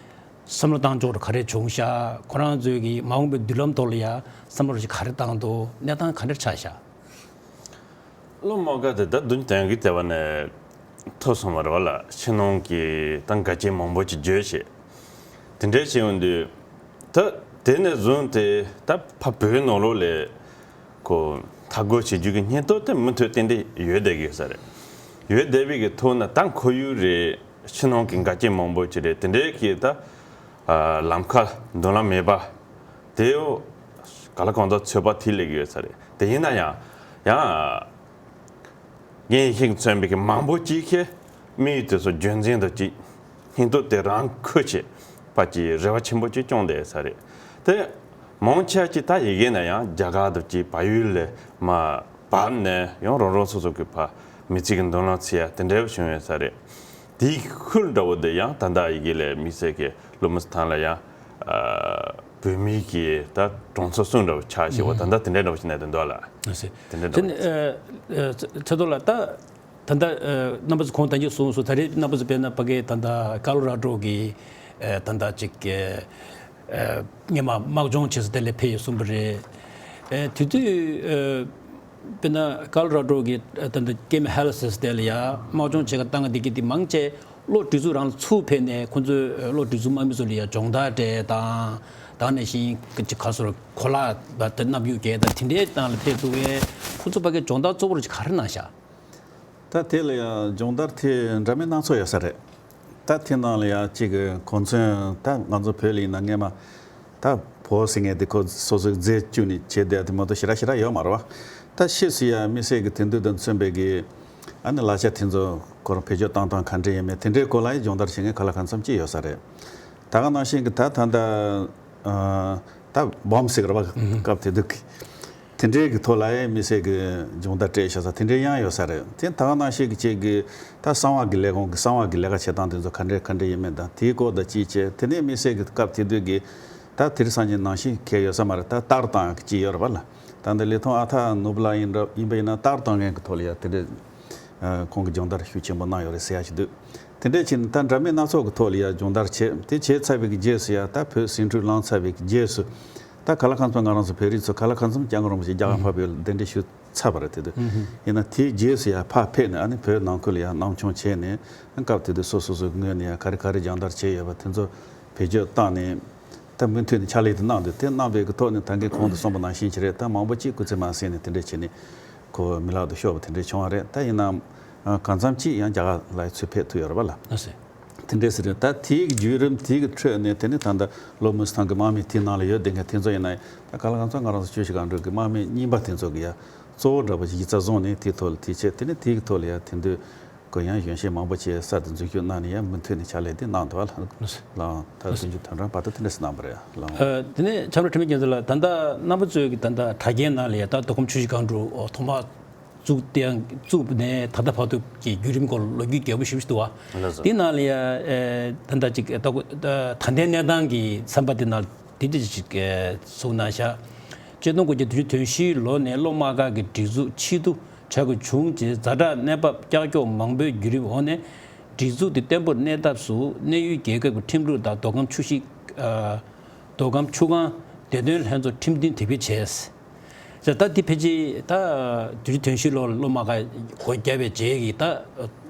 བསམ་བློ་བཏང་ཕྱོགས་ག་རེ་བྱུང་ཤག་ཁོ་རང་ཚོས་ཀྱི་མ་འོངས་པའི་མདུན་ལམ་ཐོག་ལ་ཡང་བསམ་བློ་ག་རེ་བཏང་འདུག་གནས་སྟངས་ག་འདྲ་ཆགས་ཤག་བློ་མ་དགའ་དེ་ད་བདུན་དོན་གྱི་ལྟེ་བ་ནས་ཐོས་སོང་བ་རེད་བ་ལ། ཕྱི་ནང་གི་ད་འགལ་རྐྱེན་མང་པོ་ཅིག་བརྗོད་བྱས། དེ་འདྲའི་བྱས་ཡོང་དུས་ད་དེ་ནས་བཟུང་སྟེ་ད་ཕ་བོད་ནང་ལོགས་ལ་ཁོ་མཐའ་འཁོར་བྱེད་རྒྱུ་གི་སྙིང་སྟོབས་དེ་མུ་མཐུད་ཏན་ཏན་ཡོད་བསྡད་ཀྱི་ཡོད་ས་རེད། ཡོད་བསྡད་པའི་གི་ཐོག་ན་ད་ཁོར་ཡུག་རེད། ཕྱི་ནང་གི་འགལ་རྐྱེན་མང་པོ་ཅིག་རེད། དེ་འདྲའི་གི་ད་ལམ་ཁ་མདུན་ལམ་མེད་པ་དེ་ག་ལ་གང་འཚམ་ཚོད་དཔག་ཐིག་ལེ་གི་ཡོད་ས་རེད། དེ་ཡིན་ན་ཡང་ཡང་ངས་ཤིག་མཚོན་པའི་གི་མང་པོ་ཅིག་གིས་དམིགས་ཡུལ་དེ་ཚོ་རྒྱུན་འཛིན་དུ་ཅིག་སྙིང་སྟོབས་དེ་རང་འཁོལ་བྱེད་པ་ཅིག་རེ་བ་ཆེན་པོ་ཅིག་བཅངས་བསྡད་ས་རེད། དེ་མང་ཆེ་ཅིག་ད་ཡི་གེ་ན་ཡང་རྒྱ་གར་དུ་ཅིག་བལ་ཡུལ་ལས་མར་བབས་ནས་ཡང་རང་རང་སོ་སོ་གི་ཕ་མི་ཚེ་གི་མདུན་ལམ་འཚོལ་ཡ་དེ་འདྲ་བྱུང་ཡོད་ས་རེད། དེའི་ཁུལ་འདྲ་བོ་དེ་ཡང་ད་ལྟ་ཡི་གེ་ལས་དམིགས་བསལ་གྱི་སློབ་མ་ཚོ་ཐང་ལ་ཡང་བོད་མི་གི་ད་གྲོང་ཚོ་གསུམ་འདྲ་བོ་ཆགས་ཤིག་བ། ད་ལྟ་དེ་འདྲ་འདྲ་བོ་ཞིག་གནས་དོན་འདུག་ལ། ཨ་སེ། དེ་འདྲ་འདྲ་བོ། ཨ་ཚེ་ཐོག་ལ་ད་ད་ལྟ་རྣམ་པ་ཚོ་གོང་ད་གིན་གསུངས་སོང་། ད་རེས་རྣམ་པ་ཚོ་དཔེར་ན་ཕ་གི་ད་ལྟ་ཀ་ལོ་ར་ཌོ་གི་ད་ལྟ་ཅིག་སྔས་མ་དམག་སྦྱོང་བྱེད་ས་དེ་ལ་ཕེབས་ཡོད་གསུངས་པ་རེད། དེ་དུས་དཔེར་ན་ཀ་ལོ་ར་ཌོ་གི་ད་ལྟ་ཀེམ་ཧེལ་སི་དེ་ལ་ཡ་དམག་སྦྱོང་བྱེད་ག་བཏང་ག་འདི་གི་དེ་མང་ཆེ་བློ་སྒྲིག་འཛུགས་རང་ལ་ཚུར་ཕེབས་ནས་ཁོང་ཚོས་བློ་སྒྲིག་འཛུགས་དམག་མི་ཚོ་ལ་ཡ་སྦྱོང་བརྡར་སྤྲད་དང་། ད་ནང་བཞིན་ག་ཅིག་ག་སོར་གོ་ལག་ད་ལྟ་མནབ་ཡོད་གལ་ད་དེ་འདྲའི་སྟངས་ལ་ཕེབས་འདུག་བས། ཁོང་ཚོ་ཕ་གི་སྦྱོང་བརྡར་གཙོ་བོར་ག་རེ་གནང་ཤག་ད་དེ་ལ་ཡང་སྦྱོང་བརྡར་དེ་འདྲ་མིན་སྣ་ཚོགས་ཡོད་ས་རེད། ད་དེ་ནང་ལ་ཡང་གཅིག་གི་གོ་མཚོན་ད་ང་ཚོ་བོད་ལ་ཡིན་ན་སྔས་མ་ད་ཕོ་ཟེར་མཁན་དེ་ཁོ་སོ་སོའི་རྫས་བཅུག་ནས་བྱེད་བསྡད་དེ་མ་གཏོགས་ཞེ་དྲག་ཞེ་དྲག་ཡོད་མ་རེད་བ། ད་ཕྱིས་སུ་ཡང་དམིགས་བསལ་གྱི་དེང་དུས་དང་མཚོན་པའི་གི་ཨ་ནི་གླ་ཆ་དེ་ཚོ་ཁོ་རང་བེད་སྤྱོད་བཏང་སྟངས་ག་འདྲ་ཡིན་མིན་དེ་འདྲའི་སྐོར་ལ་ཡང་སྦྱོང་བརྡར་བྱེད་མཁན་ག་ལ་གང་འཚམ་ཅིག་ཡོད་ས་རེད། ད་ག་ནང་བཞིན་གྱི་ད་ད་ལྟ་ད་བོམ་ཟེར་གི་རེད་བ། སྐབས་དེ་དུས་ཀྱི་དེ་འདྲའི་གི་ཐོག་ལ་ཡང་དམིགས་བསལ་གྱི་སྦྱོང་བརྡར་སྤྲད་བཞག་ས་དེ་འདྲའི་ཡང་ཡོད་ས་རེད། དེ་ད་ག་ནང་བཞིན་གྱི་ཅིག་གི་ད་གསང་བ་གི་ལས་ཁུངས་ཀྱི་གསང་བ་གི་ལས་ཀ་བྱེད་སྟངས་དེ་ཚོ་ག་འདྲའི་ག་འདྲ་ཡིན་མིན་དང་དེའི་སྐོར་དང་ཅིག་བྱས། དེ་ནས་དམིགས་བསལ་གྱི་སྐབས་དེ་དུས་ཀྱི་ད་དེ་རིང་སང་ཉིན་ནང་བཞིན་གལ་ཡོད་ས་མ་རེད། ད་རྟགས་བཏང་གི་ཅིག་ཡོད་རེད་བ་ལ། ད་འདི་ལི་ཐང་ཨ་ཐ་ནོར་བུ་ལགས་ཡིན་འདྲ་ཡིན་པ་ཡིན་ན་རྟགས་བཏང་མཁན་གྱི་ཐོག་ལ་ཡང་དེ་འདྲའི་ཁོང་གིས་སྦྱོང་བརྡར་ཤུགས་ཆེན་པོ་གནང་ཡོད་རེད་ཟེར་ཡ་ཞིག་འདུག་དེ་འདྲའི་ཕྱིན་ད་འདྲ་མིན་སྣ་ཚོགས་ཀྱི་ཐོག་ལ་ཡང་སྦྱོང་བརྡར་བྱས། དེ་བྱས་ཚར་བའི་གི་རྗེས་སུ་ཡང་ད་བོད་ཟིང་འཁྲུག་ལངས་ཚར་བའི་གི་རྗེས་སུ་ད་ག་ལ་གང་འཚམ་ང་རང་ཚོ་བོད་རིགས་ཚོ་ག་ལ་གང་འཚམ་སྐྱབས་མགོན་རིན་པོ་ཆེ་རྒྱ་གར་ཕེབས་ཡོད་ལ་གདན་འདྲེན་ཞུས་ཚར་བ་རེད། དེ་དུས་ཡིན་ན་དེའི་རྗེས་སུ་ཡང་ཕར་ཕེབས་ནས་ཨ་ནི་བོད་ནང་ཁུལ་ལ་ཡང་སྣང་ཆུང་བྱས་ནས་སྐབས་དེ་དུས་སོ་སོ་སོའི་ངོས་ནས་ཡང་ག་རེ་ག་རེ་སྦྱོང་བརྡར་བྱས་ཡོད་པ་དེ་ཚོ་བེད་སྤྱོད་བཏང་ནས། ད་མུ་མཐུད་ནས་ཕྱག་ལས་དེ་གནང་འདུག་དེ་གནང་བའི་གི་ཐོག་ནས་ད་གིན་གོང་དུ་གསུངས་པ་ནང་བཞིན་ཅིག་རེད། ད་མང་པོ་ཅིག་སྐུ་ཚེ་མ་ཟིན་ནས་དེ་འདྲས་བྱས་ནས་ཁོ་མི་ལག་ཏུ་ཤོར་བ་དེ་འདྲས་བྱུང་བ་རེད། ད་ཡིན་ནའང་གང་འཚམ་ཅིག་ཡང་རྒྱ་གར་ལ་ཚུར་ཕེབས་ཐུབ་ཡོད་རེད་པ་ལ། ལགས་སེ། དེ་འདྲས་ཟེར་རེད། ད་དེའི་གི་བརྒྱུད་རིམ་དེའི་གི་ཁྲོད་ནས་དེ་ནས་ད་ལྟ་ལོ་མུ་སི་ཐང་གི་དམག་མི་དེའི་ནང་ལ་ཡོད་བསྡད་མཁན་དེ་ཚོ་ཡིན་ན་ད་ག་ལ་གང་ཚོ་ང་རང་ཚོ་ཆུ་བཞི་སྒང་དྲུག་གི་དམག་མི་རྙིང་པ་དེ་ཚོ་གི་ཡ་ གཙོ་བོ་འདྲ་པོ་ཞིག་ཡིག་ཚགས་བཟུང་ནས་དེའི་ཐོག་ལ་དེའི་ཆེད་དེ་ནས་དེའི་ཐོག་ལ་ཡང་དེང་དུས་གུ་ཡངས་གཞོན་གཞོན་མང་པོ་བྱས་གསར་དུ་འཛུལ་ཞུགས་གནང་ནས་ཡང་མུ་མཐུད་ནས་ཕྱག་ལས་དེ་གནང་འདུག་ལ། ལགས་ད་དུས་རྒྱུན་དོན་རང་བར་དུ་དེ་འདྲ་ཞིག་གནང་བ་རེད་ལགས། ཨ། དེ་ནས་ཆབ་མདོ་ཁྲི་མེད་རྒྱལ་མཚན་ལགས། ད་ལྟ་རྣམ་པ་ཚོའི་གི་ད་ལྟ་དྲ་རྒྱའི་ནང་ལ་ཡང་ད་མདོ་ཁམས་ཆུ་བཞི་སྒང་དྲུག་ཐོག་མར་བཙུགས་ཏེ་ཡང་བཙུགས་ནས་ད་ལྟ་བར་དུ་གི་བརྒྱུད་རིམ་སྐོར་ལོ་རྒྱུས་རྒྱས་པོ་ཞིག་འདུག་བ། ལགས་སོ། དེ་ནང་ལ་ཡང་ཨེ་ད་ལྟ་ཅིག་ད་ད་ལྟའི་གནས་སྟངས་ཀྱི་ཚན་པ་དེ་ནང་དེ་འདྲ་ཅིག་ཨེ་གསུངས་གནང་ཤག་ཆིག་སྟོང་དགུ་བརྒྱ་བདུན་ཅུ་དོན་བཞིའི་ལོ་ནས་སློབ་མ་ཁག་གི་སྒྲིག་འཛུགས་ཆེད་དུ་ཆགས་དགོས་བྱུང་རྗེས་ཛ་དྲག་གནས་བབ་ཀྱག་ཀྱོག་མང་པོའི་བརྒྱུད་རིམ་འོག་ནས་སྒྲིག་འཛུགས་དེ་བརྟན་པོར་གནས་ཐབས་སུ་གནས་ཡུལ་རྒྱལ་ཁབ་ཀྱི་ཁྲིམས་ལུགས་དང་མདོ་ཁམས་ཆུ་བཞི་ཨ། མདོ་ཁམས་ཆུ་སྒང་བདེ་དོན་ལྷན་ཚོགས་ཁྲིམས་མཐུན་དེབ་སྐྱེལ་བྱས། ད་ལྟ་འདི་ཕལ་ཆེར་ད་བདུན་ཅུ་དོན་བཞི་ལོར་སློབ་མ་ཁག་སྒོ་བརྒྱབ་པའི་རྗེས་ཀྱི་ད་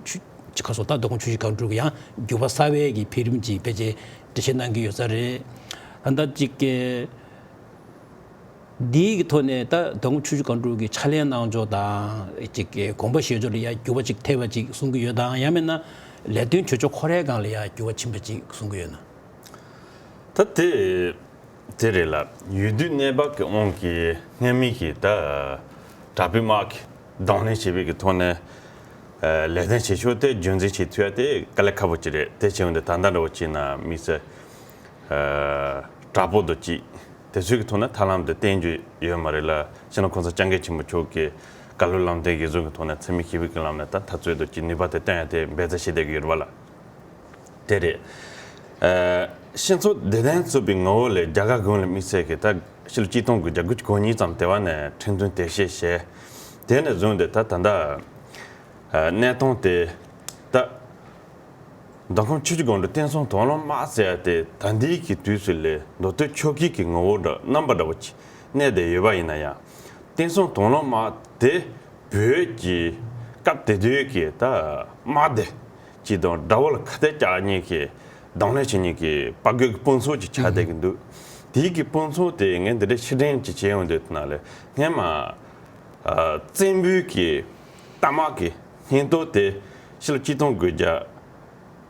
ཆུ་ཁ་སོ་ད་མདོ་ཁམས་ཆུ་བཞི་སྒང་དྲུག་གི་ཡང་འགྱུར་བ་གསར་བའི་གི་འཕེལ་རིམ་ཅིག་ཕལ་ཆེར་འགྲེལ་བཤད་གནང་གི་ཡོད་ས་རེད། ད་ལྟ་ཅིག་གི་འདིའི་གི་ཐོག་ནས་ད་མདོ་ཁམས་ཆུ་བཞི་སྒང་དྲུག་གི་ཕྱག་ལས་གནང་ཕྱོགས་དང་ཅིག་གི་དགོངས་པ་བཞེས་ཕྱོགས་ལ་ཡང་འགྱུར་བ་ཅིག་ཐེབས་པ་ཅིག་གསུང་གི་ཡོད་དམ། ཡང་མིན་ན་ལས་དོན་བྱེད་ཕྱོགས་ཁོ་རའི་སྒང་ལ་ཡང་འགྱུར་བ་ཕྱིན་པ་ཅིག་གསུང་གི་ཡོད་ན། ད་དེ་དེ་རེད་ལ། ཡུལ་དུས་གནས་བབ་ཀྱི་དབང་གིས་སྔ་མའི་གི་ད་དྲག་པོའི་དམག་གིས་གདོང་ལེན་བྱས་པའི་གི་ཐོག་ནས་ཨ་ལས་དོན་བྱེད་ཕྱོགས་དེ་རྒྱུན་འཛིན་བྱེད་ཐུབ་ཡ་དེ་དཀའ་ལས་ཁག་པོ་ཅིག་རེད། དེ་བྱས་འོན་ཏེ་ད་ལྟ་འདྲ་བོ་བྱས་ན་དམིགས་བསལ་ཨ་དྲག་པོ་དུ་ཅིག་དེ་ཚོའི་གི་ཐོག་ནས་ཐབས་ལམ་དེ་བསྟེན་རྒྱུ་ཡོད་མ་རེད་ལ། སྤྱི་ནོར་གོང་ས་སྐྱབས་མགོན་ཆེན་པོ་མཆོག་གིས་བཀའ་སློབ་ལམ་སྟོན་གྱི་གཟུགས་ཀྱི་ཐོག་ནས་འཚེ་མེད་ཞི་བའི་གི་ལམ་ནས་ད་འཐབ་རྩོད་དུ་ཅིག་ནུས་པ་དེ་བཏོན་ཡ་དེ་འབད་བརྩོན་བྱེད་བསྡད་ཀྱི་ཡོད་རེད་བ་ལ། དེ་རེད། ཨ་སྤྱི་ཚོགས་བདེ་དོན་གཙོས་པའི་ངོ་བོ་ལས་རྒྱ་གར་གཞུང་ལ་དམིགས་བསལ་གྱི་ད་ཕྱི་ལོ་ཆིག་སྟོང་དགུ་བརྒྱ་དགུ་བཅུ་གོ་གཉིས་ཙམ་དེ་བ་ནས་ཁྲིམས་དོན་དེབ་སྐྱེལ་བྱས། དེ་ནས་བཟུང་སྟེ་ད་ད་ལྟ་ཨ་གནས་སྟངས་དེ་ད་མདོ་ཁམས་ཆུ་བཞི་སྒང་དྲུག་བསྟན་སྲུང་དང་བླངས་དམག་ཟེར་ཡ་དེ་ད་ལྟའི་གི་དུས་སུ་ལས་མདོ་སྟོད་ཆོལ་ཁའི་གི་ངོ་བོ་འདྲ་རྣམ་པ་འདྲ་བོ་ཅིག་གནས་བསྡད་ཡོད་པ་ཡིན་ན་ཡང་། བསྟན་སྲུང་དང་བླངས་དམག་དེ་བོད་ཀྱི་སྐབས་དེ་དུས་ཀྱི་ད་དམག་སྡེ་གཅིག་དང་དགྲ་བོ་ལ་ཁ་གཏད་བཅག་མཁན་གྱི་གདོང་ལེན་བྱེད་མཁན་གྱི་དཔའ་རྒོད་ཀྱི་དཔུང་ཚོགས་ཀྱི་ཆ་དེ་གི་འདུག་དེའི་གི་དཔུང་ཚོགས་དེ་ངས་འདི་འདྲའི་ཕྱིར་དྲན་ཅིག་བྱས་ཡོང་དུས་ན་ལས་སྔས་མ་ཨ་བཙན་པོའི་གི་རྟ་དམག་གི་སྙིང་སྟོབས་དེ་ཕྱི་ལོ་ཆིག་སྟོང་དགུ་བརྒྱ་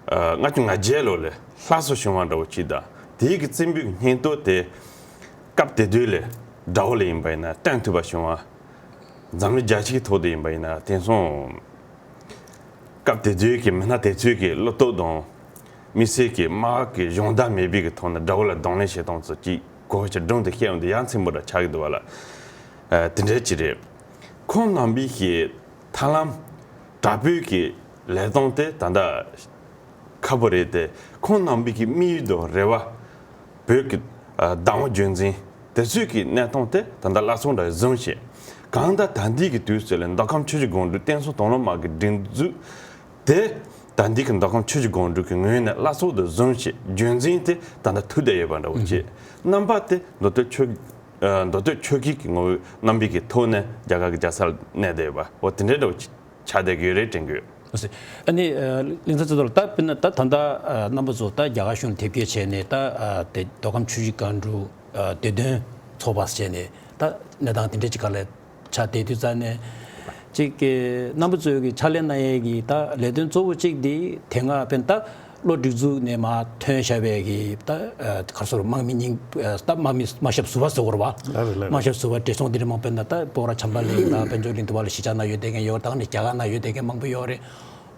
ཨ་ལྔ་བཅུ་ང་བརྒྱད་ལོ་ལས་ལྷག་སུ་བྱུང་བ་འདྲ་བོ་ཅིག་དང་། དེའི་གི་བཙན་པོའི་སྙིང་སྟོབས་དེ་སྐབས་དེ་དུས་ལས་དགྲ་བོ་ལ་ཡིན་པ་ཡིན་ན་སྟོན་ཐུབ་པ་བྱུང་བ། འཛམ་གླིང་རྒྱལ་སྤྱིའི་ཐོག་ཏུ་ཡིན་པ་ཡིན་ན་དེང་སང་སྐབས་དེ་དུས་ཀྱི་མི་སྣ་དེ་ཚོའི་གི་བློ་སྟོབས་དང་དམིགས་བསལ་གྱི་དམག་གི་སྦྱོང་བརྡར་མེད་པའི་གི་ཐོག་ནས་དགྲ་བོ་ལ་གདོང་ལེན་བྱེད་སྟངས་ཚོ་ཅིག་གོ་ཆ་སྒྲུང་དེ་བཤད་ཡོང་དུས་ཡ་མཚན་པོ་འདྲ་ཆགས་ཀྱི་འདུག་བ་ལ། ཨ་དེ་འདྲའི་ཅིག་རེད། ཁོང་རྣམ་པའི་གི་ཐབས་ལམ་དྲག་པོའི་གི་ལས་སྟངས་དེ་ད་ལྟ་ཁག་པོ་རེད་དེ། ཁོང་རྣམ་པའི་གི་དམིགས་ཡུལ་དང་རེ་བ། བོད་ཀྱི་ཨ་བདག་དབང་རྒྱུན་འཛིན་དེ་ཚོའི་གི་གནས་སྟངས་དེ་ད་ལྟ་བླ་སྲོག་འདྲ་བཟུང་བྱས། གང་ལྟར་ད་ལྟའི་གི་དུས་ཚོད་ལ་མདོ་ཁམས་ཆུ་བཞི་སྒང་དྲུག་བསྟན་སྲུང་དང་བླངས་དམག་གི་སྒྲིག་འཛུགས་དེ་ད་ལྟའི་གི་མདོ་ཁམས་ཆུ་བཞི་སྒང་དྲུག་གི་ངོས་ནས་བླ་སྲོག་ཏུ་བཟུང་བྱས་རྒྱུན་འཛིན་དེ་ད་ལྟ་ཐུབ་བསྡད་ཡོད་པ་འདྲ་བོ་བྱས། རྣམ་པ་དེ་མདོ་སྟོད་ཆོལ་ཨ་མདོ་སྟོད་ཆོལ་ཁའི་གི་ངོ་བོའི་རྣམ་པའི་གི་ཐོག་ནས་རྒྱ་གར་གི་རྒྱལ་ས་ལ་གནས་བསྡད་ཡོད་པ་འོ་དེ་འདྲའི་འདྲ་བོ་ཆགས་བསྡད་ཀྱི་ཡོད་རེད་དྲན་གྱི་ཡོད། ཨ་ནི་ཨ་ལིང་ཚ་རྩེ་རྡོར་ལགས། ད་དཔེར་ན་ད་ད་ལྟ་ཨ་རྣམ་པ་ཚོ་ད་རྒྱ་གར་གཞུང་ལ་དེབ་སྐྱེལ་བྱས་ནས་ད་ཨ་དེ་མདོ་ཁམས་ཆུ་བཞི་སྒང་དྲུག་ཨ་བདེ་དོན་ཚོགས་པ་བྱས་ནས་ད་གནས་སྟངས་དེ་འདྲ་ཅིག་ག་ལ་ཆགས་བསྡད་དུས་ཙང་ནས་ཅིག་གི་རྣམ་པ་ཚོའི་གི་ཕྱག་ལས་གནང་ཡས་ཀྱི་ད་ལས་དོན་གཙོ་བོ་གཅིག་དེ་དེ་སྔ་དཔེར་ན་ད་བློ་སྒྲིག་འཛུགས་ནས་མར་ཐོན་བཞག་པའི་གི་ད་ཨ་ག་རེ་ཟེར་དམག་མི་རྙིང་ཨ་ད་དམག་མི་དམག་ཞབས་ཟུར་པ་ཟེར་དགོས་རེད་བ། ལགས་རེད་ལགས་རེད། དམག་ཞབས་ཟུར་པ་བགྲེས་སོང་དེ་འདྲ་མང་དཔེར་ན་ད་སྤོག་ར་བྱམས་པ་གླིང་དང་དཔལ་འབྱོར་གླིང་དུ་བ་ལ་གཞིས་ཆགས་ནང་ཡོད་བསྡད་མཁན་ཡོད་རེད། ད་ནི་རྒྱ་གར་ནང་ཡོད་བསྡད་མཁན་མང་པོ་ཡོད་རེད།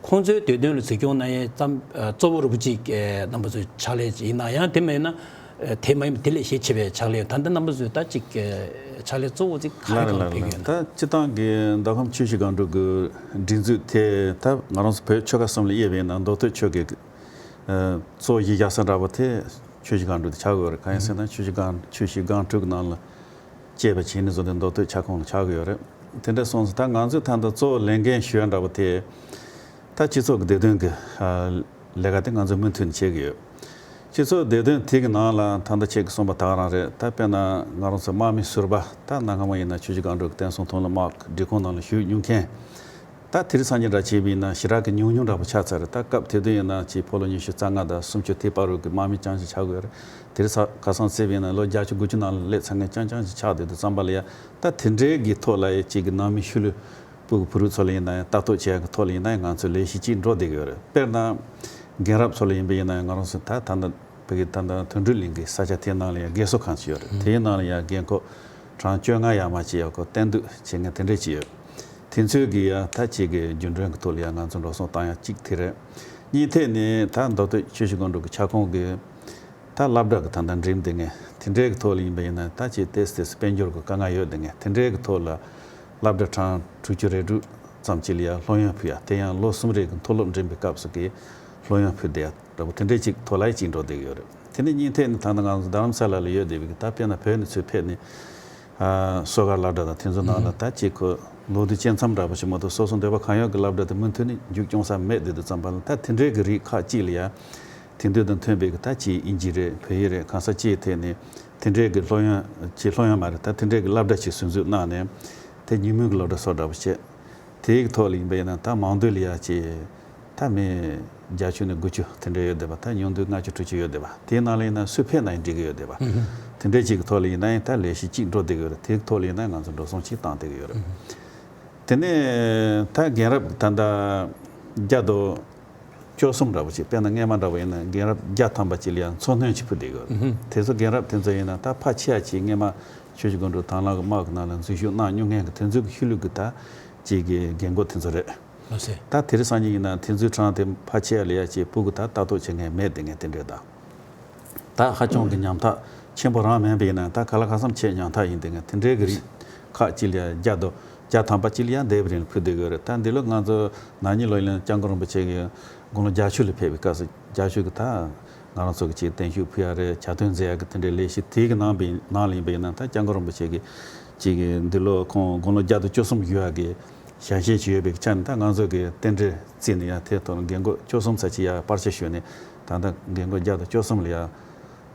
ཁོང་ཚོའི་བདེ་དོན་ལ་འཛིན་སྐྱོང་གནང་ཡས་ཙམ་ཨ་གཙོ་བོ་རུ་བོ་གཅིག་ཨ་རྣམ་པ་ཚོའི་ཕྱག་ལས་ཡིན་ན་ཡང་དེ་མིན་ན་ཨ་དེ་མ་ཡིན་པ་དེ་ལས་གཞི་ཆེ་བའི་ཕྱག་ལས་ད་ལྟ་རྣམ་པ་ཚོའི་ད་ཅིག་ཨ་ཕྱག་ལས་གཙོ་བོ་ཅིག་ག་རེ་ལགས་གང་རེད་ཕེབས་ཡོད་ན། ལགས་རེད། ད་སྤྱིར་བཏང་གི་མདོ་ཁམས་ཆུ་བཞི་སྒང་དྲུག་གི་སྒྲིག་འཛུགས་དེ་ད་ང་རང་ཚོ་བོད་ཆོལ་ཁ་གསུམ་ལ་དབྱེ་བ་ཡིན་ན་མདོ་སྟོད་ཆོལ་ཁའི་ཨ་གཙོ་བོ་གཞི་བཞག་ས་འདྲ་པོ་དེ་ཆུ་བཞི་སྒང་དྲུག་དེ་ཆགས་ཀྱི་ཡོད་རེད། གང་ཡིན་ཟེར་ན་ཆུ་བཞི་སྒང་ཆུ་བཞི་སྒང་དྲུག་གི་ནང་ལ་བཅས་པ་བྱས་ནས་བཟོ་དེ་མདོ་སྟོད་ཁྱབ་ཁོངས་ལ་ཆགས་ཀྱི་ཡོད་རེད། དེ་འདྲ་སོང་ཙང་ད་ང་ཚོས་ད་ལྟ་གཙོ་བོ་ལས་འགན་ཞུ་ཡ་འདྲ་པོ་དེ་ད་སྤྱི་ཚོགས་ཀྱི་བདེ་དོན་གྱི་ཨ་ལས་ཀ་དེ་ང་ཚོས་མུ་མཐུད་ནས་བྱེད་ཀྱི་ཡོད། སྤྱི་ཚོགས་བདེ་དོན་དེ་གི་ནང་ལ་ད་ལྟ་ཁྱེད་ཀྱིས་གསུངས་པ་ད་ག་རང་རེད། ད་དཔེར་ན་ང་རང་ཚོ་དམག་མི་ཟུར་པ་ད་གནའ་སྔ་མོ་ཡིན་ན་ཆུ་བཞི་སྒང་དྲུག་བསྟན་སྲུང་དང་བླངས་དམག་སྒྲིག་ཁོངས་ནང་ལ་ཞུགས་མྱོང་མཁན། ད་དེ་རིང་སང་ཉིན་འདྲ་བྱས་པ་ཡིན་ན་ཞེ་དྲག་གི་ཉུང་ཉུང་འདྲ་པོ་ཆགས་ཚར་རེད། ད་སྐབས་དེ་དུས་ཡིན་ན་ཅིག་ཕོ་ལོ་ཉི་ཤུ་རྩ་ལྔ་དང་སུམ་ཅུ་དེ་བར་དུ་གི་དམག་མི་རྐྱང་ཞིག་ཆགས་ཀྱི་ཡོད་རེད། དེ་རིང་ས་ཁ་སང་བརྩིས་པ་ཡིན་ན་ལོ་བརྒྱད་ཅུ་དགུ་ཅུ་ནང་ལ་སླེབས་ཚར་མཁན་རྐྱང་རྐྱང་ཞིག་ཆགས་བསྡད་དུས་ཙམ་པ་ལ་ཡ་ད་དེ་འདྲའི་གི་ཐོག་ལ་ཡ་ཅིག་གི་ནང་མི་ཤུལ་ལུས་སྤུ་གུ་བུ་རུ་ཚོ་ལ་ཡིན་ན་ཡང་ལྟ་རྟོག་བྱེད་ཡ་གི་ཐོག་ལ་ཡིན་ན་ཡང་ང་ཚོས་ལས་གཞི་གཅིག་འགྲོ་བསྡད་ཀྱི་ཡོད་རེད། དཔེར་ན་རྒན་རབས་ཚོ་ལ་ཡིན་པ་ཡིན་ན་ཡང་ང་རང་ཚོ་ད་ད་ལྟ་བོད་ཀྱི་ད་ལྟ་དོན་གྲུབ་གླིང་གི་ས་ཆ་དེའི་ནང་ལ་ཡང་རྒས་གསོ་ཁང་ཞིག་ཡོད་རེད། དེའི་ནང་ལ་ཡང་རྒན་འཁོགས་ གྲངས་བཅོ་ལྔ་ཡར་མར་བྱས་ཡག་གི་གཏན་སྡོད་བྱེད་མཁན་དེ་འདྲས་ཅིག་ཡོད། དེ་ཚོའི་གི་ཡ་ད་ཅིག་གི་རྒྱུན་གྲོན་གི་ཐོག་ལ་ཡ་ང་ཚོ་འགྲོ་སོང་བཏང་ཡ་གཅིག་དེ་རེད། གཉིས་ཐད་ནས་ད་མདོ་སྟོད་ཆུ་བཞི་སྒང་དྲུག་གི་ཁྱབ་ཁོངས་གི་ད་སློབ་གྲྭ་གི་ད་ལྟ་འགྲིམ་བསྡད་མཁན་དེ་འདྲའི་གི་ཐོག་ལ་ཡིན་པ་ཡིན་ན། ད་ཅིག་ཏོག་ཙམ་ཏོག་ཙམ་དཔལ་འབྱོར་གི་དཀའ་ངལ་ཡོད་བསྡད་མཁན་དེ་འདྲའི་གི་ཐོག་ལ་སློབ་གྲྭ་གྲངས་དྲུག་ཅུ་རེ་དྲུག་ཙམ་ཅིག་ལ་ཡ་སློབ་ཡོན་ཕུལ་ཡ། དེ་ཡང་ལོ་གསུམ་རེ་གི་མཐོ་སློབ་འགྲིམ་པའི་སྐབས་སུ་གི་སློབ་ཡོན་ཕུལ་བསྡད་ཡ་འདྲ་པོ་དེ་འདྲའི་ཅིག་ཐོག་ལ་ཡ་ཅིག་འགྲོ་བསྡད་ཀྱི་ཡོད་རེད། དེ་ནས་གཉིས་ཐད་ནས་ད་ལྟ་ང་ཚོ་རྡ་རམ་ས་ལ་ལ་ཡོད་བསྡད་པའི་གི་ད་དཔེར་ན་བོད་ནས་ཚུར་ཕེབས་ནས་ཨ་གསོལ་ཁ་སློབ་གྲྭ་དང་དེ་ཚོ་ནང་ལ་ད་ཅིག་ཁོ་ལོ་དུས་བཅད་མཚམས་འདྲ་པོ་ཞིག་མ་གཏོགས་སོ་སོ་འདོད་པ་གང་ཡོད་ཀྱི་སློབ་གྲྭ་དེ་མུ་མཐུད་ནས་མཇུག་སྐྱོང་ས་མེད་བསྡད་དུས་ཙམ་པ་ལ། ད་དེ་འདྲའི་གི་རིགས་ཁག་ཅིག་ལ་ཡ་དེང་དུས་དང་མཐུན་པའི་གི་ད་ཅིག་དབྱིན་ཇི་རེད། བོད་ཡིག་རེད། གང་ས་ཅིའི་ཐད་ནས་དེ་འདྲའི་གི་སློབ་ཡོན་ཅིག་སློབ་ཡོན་མ་རེད། ད་དེ་འདྲའི་གི་སློབ་གྲྭ་ཅིག་ཟུར་འཛུགས་གནང་ནས་དེ་ཉིན་མོའི་གི་སློབ་གྲྭ་སོགས་འདྲ་པོ་བྱས། དེའི་ཐོག་ལ་ཡིན་པ་ཡིན་ན་ད་མང་སྡེ་ལ་ཡ་ཅིག་ད་མི་བརྒྱད་ཅུ་ནས་དགུ་བཅུ་དེ་འདྲ་ཡོད་བསྡད་པ། ད་ཉུང་སྡེ་ལྔ་བཅུ་དྲུག་ཅུ་ཡོད་བསྡད་པ། དེའི་ནང་ལ་ཡིན་ན་སུ་ཕེབས་ན་ཡང་འགྲིག་གི་ཡོད་བསྡད་པ། དེ་འདྲའི་ཅིག་གི་ཐོག་ལ་ཡིན་ན་ཡང་ད་ལས་གཞི་གཅིག་འགྲོ་བསྡད་ཀྱི་ཡོད་རེད། དེའི་ཐོག་ལ་ཡིན་ན་ང་ཚོ་འགྲོ་སོང་གཅིག་བཏང་བསྡད་ཀྱི་ཡོད་རེད། དེ་ནས་ད་རྒན་རབས་ད་ལྟ་བརྒྱ་དང་བཅུ་གསུམ་འདྲ་པོ་ཅིག་དཔེར་ན་སྔས་མ་འདྲ་པོ་ཡིན་ན་རྒན་རབས་བརྒྱ་ཐམ་པ་ཅིག་ལ་ཡང་མཚོ་སྣོན་ཅིག་ཕུལ་བསྡད་ཀྱི་ཡོད་རེད། དེ་ཚོ་རྒན་རབས་དེ་ཚོ་ཡིན་ན་ད་ཕལ་ཆེ་བ་ཅིག་སྔས་མ་ཆུ་བཞི་སྒང་དྲུག་དྭང་བླངས་ཀྱི་དམག་གི་ནང་ལ་འཛུལ་ཞུགས་གནང་མྱོང་མཁན་གྱི་དེ་ཚོའི་གི་ཤུལ་ལུས་ཀྱི་ད་ཅིག་གི་རྒན་རྒོན་དེ་ཚོ་རེད། ལགས་སེ། ད་དེ་རིང་སང་ཉིན་ཡིན་ན་དེ་ཚོའི་གྲངས་དེ་ཕལ་ཆེ་བ་ལ་ཡ་ཅིག་སྤུ་གུ་ད་ལྟ་རྟོག་བྱེད་མཁན་མེད་བསྡད་མཁན་དེ་འདྲས་དང་། ད་ཧ་ཅང་གི་ཉམ་ཐག་ཆེན་པོ་རང་མིན་པ་ཡིན་ན་ད་ག་ལ་གང་འཚམ་ཆེས་ཉམ་ཐག་ཡིན་བསྡད་མཁན་དེ་འདྲའི་གི་རིགས་ཁག་ཅིག་ལ་ཡ་བརྒྱ་དང་བརྒྱ་ཐམ་པ་ཅིག་ལ་ཡ་འདས་པའི་རིང་ལ་ཕུལ་བསྡད་ཀྱི་ཡོད་རེད། ད་འདི་ལོ་ང་ཚོ་ན་ནིང་ལོ་ཡིན་ན་སྐྱབས་མགོན་རིན་པོ་ཆེ་གི་དགུང་ལོ་བརྒྱད་ཅུ་ལ་ཕེབས་པའི་སྐབས་སུ་བརྒྱད་ཅུ་གི་ད་ང་རང་ཚོ་གི་ཅིག་བརྟན་བཞུགས་ཕུལ་ཡ་རེད། ཇ་སྟོན་མཛད་ཡ་གི་དེ་འདྲའི་ལས་གཞི་དེའི་གི་ནང་པའི་ནང་ལ་ཡིན་པ་ཡིན་ན་ད་སྐྱབས་མགོན་རིན་པོ་ཆེ་གི་ཅིག་གི་འདི་ལོ་ཁོང་དགུང་ལོ་བརྒྱ་དང་བཅུ་གསུམ་བཞུགས་ཡ་གི་ཞལ་བཞེས་ཅིག་ཡོད་པའི་ཆ་ནས། ད་ང་ཚོ་གི་རྟེན་འབྲེལ་བརྩིས་ནས་ཡ་དེ་ཐོག་རྒན་རྒོན་བཅུ་གསུམ་ཙམ་ཅིག་ཡ་བར་ཆད་ཞུས་ནས་ད་ལྟ་རྒན་རྒོན་བརྒྱ་དང་བཅུ་གསུམ་ལ་ཡ་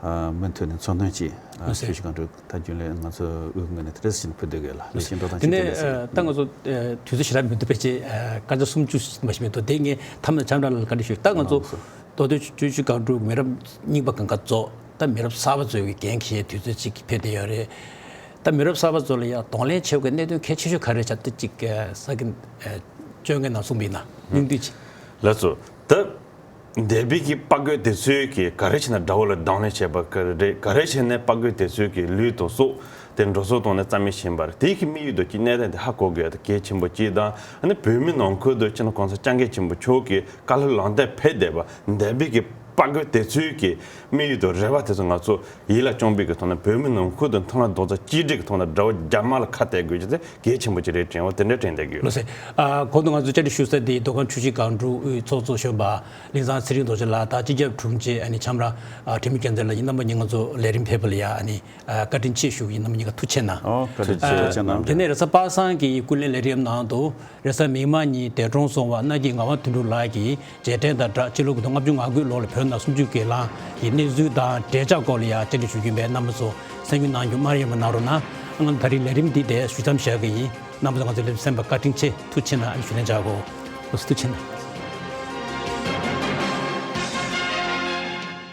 མུ་མཐུད་ནས་མཚོ་སྣོན་ཅིག་ལགས་སེ། ཆུ་བཞི་སྒང་དྲུག་ད་རྒྱུན་ལས་ང་ཚོ་དབུས་ངོས་ནས་དེ་རེས་ཞིག་ཕུལ་བསྡད་ཡོད་ལ། ལས་གཞི་འགྲོ་སྟངས་དེ་ཅིག་དེ་ནས་ལས་ད་ང་ཚོ་དུས་ཚོད་ཞེ་དྲག་མི་འདུག་པས་ཅེས་སྐར་ཆ་སུམ་ཅུ་མ་ཞིག་མི་འདུག་དེ་ངས་མཚམས་ལ་ཆམ་དྲག་ལ་བཀའ་འདྲི་ཞུ། ད་ང་ཚོ་མདོ་སྟོད་ཆུ་བཞི་སྒང་དྲུག་མི་རབས་རྙིང་པ་སྒང་ག་ཚོ་ད་མི་རབས་གསར་པ་ཚོའི་འགན་འཁྱེར་དུས་ཚོད་ཅིག་ཕེབས་བསྡད་ཡོད་རེད། ད་མི་རབས་གསར་པ་ཚོ་ལ་ཡང་གདོང་ལེན་བྱེད་དགོས་གནད་དོན་གལ་ཆེ་ཤོས་ག་རེ་ཆགས་འདུག་ཅིག་ས་གི་བཅོ་ལྔའི་ནང་གསུངས་པ་ཡིན་ན་སྙིང་བསྡུས་ཅིག་ལགས་སོ། ད་འདས་པའི་གི་དཔའ་རྒོད་དེ་ཚོས་གི་ག་རེ་བྱས་ན་དགྲ་བོ་ལ་གདོང་ལེན་བྱས་པ་ག་རེ་རེད། ག་རེ་བྱས་ནས་དཔའ་རྒོད་དེ་ཚོས་གི་ལུས་དང་སྲོག་དེ་འགྲོ་སོང་བཏང་ནས་རྩ་མེད་བྱིན་པ་རེད། དེའི་གི་དམིགས་ཡུལ་དུ་གི་གནས་སྟངས་དེ་ཧ་གོ་དགོས་ཡ་དེ་གལ་ཆེན་པོ་གཅིག་དང་། ཨ་ནི་བོད་མི་ནང་ཁུལ་དུ་སྤྱི་ནོར་གོང་ས་སྐྱབས་མགོན་ཆེན་པོ་མཆོག་གི་བཀའ་སློབ་ལམ་སྟོན་ཕེབས་བསྡད་པ་འདས་པའི་གི་དཔའ་རྒོད་དེ་ཚོའི་གི་དམིགས་ཡུལ་དང་རེ་བ་དེ་ཚོ་ང་ཚོ་ཡིད་ལ་བཅངས་པའི་གི་ཐོག་ནས་བོད་མི་ནང་ཁུལ་དུ་མཐུན་ལམ་རྡོག་རྩ་གཅིག་སྒྲིལ་གི་ཐོག་ནས་དགྲ་བོ་རྒྱ་དམར་ལ་ཁ་གཏད་དགོས་རྒྱུ་དེ་གལ་ཆེན་པོ་ཅིག་རེད་དྲན་པ་དེ་འདྲ་དྲན་བསྡད་ཀྱི་ཡོད། ལགས་སེ། ཨ་གོང་དུ་ང་ཚོ་བཅར་འདྲི་ཞུ་ས་དེ་མདོ་ཁམས་ཆུ་བཞི་སྒང་དྲུག་དབུས་ཚོགས་གཙོ་གཞོན་པ་གླིང་ཚང་ཚེ་རིང་རྡོ་རྗེ་ལགས་དང་སྤྱི་ཁྱབ་དྲུང་ཆེ་ཨ་ནི་ལྕམ་ར་ཨ་ཁྲེན་མི་རྒྱལ་མཚན་ལགས་ཡིན། རྣམ་པ་གཉིས་ང་ཚོ་ལས་རིམ་ཕེབས་པ་ལ་ཡ་ཨ་ནི་ཨ་བཀའ་དྲིན་ཆེ་ཞུ་གི་ཡིན། རྣམ་པ་གཉིས་ཀ་ཐུགས་རྗེ་ཆེ་གནང་། ཨོ་བཀའ་དྲིན་ཆེ། ཨ་ཐུགས་རྗེ་གནང་། དེ་ནས་རེས་གཟའ་པ་སངས་ཀྱི་སྐུ་ལས་ལས་རིམ་ནང་དུ་རེས་གཟའ་མིག་དམར་ཉིན་འདས་གྲོངས་སོང་བ་སྣ་སྐྱིད་ངག་དབང་དོན་གྲུབ་ལགས་ཀྱི་རྗེས་དྲན་དང་སྦྲགས་སྤྱི་ལོ་ཉིས་སྟོང་ལྔ་བཅུ་ང་དགུ་ལོ་ལ་བོད་ནང་སུམ་ཅུ་སྒེར་ལངས་ཀྱི་གནས་ཚུལ་དང་འབྲེལ་ཆགས་སྐོར་ལ་ཡང་བཅར་འདྲི་ཞུ་རྒྱུ་ཡིན་པས་རྣམ་པ་ཚོ་གསན་རྒྱུ་གནང་རྒྱུ་མ་ཡེངས་པ་གནང་རོགས་གནང་། ང་ད་རིང་ལས་རིམ་འདི་དེ་ཞུ་མཚམས་བཞག་གི་ཡིན། རྣམ་པ་ཚོ་ང་ཚོའི་ལས་རིམ་གསན་པར་བཀའ་དྲིན་ཆེ། ཐུགས་རྗེ་ཆེ་གནང་ཞུ་ལན་བྱ་དགོས། ཐུགས་རྗེ་ཆེ་གནང་།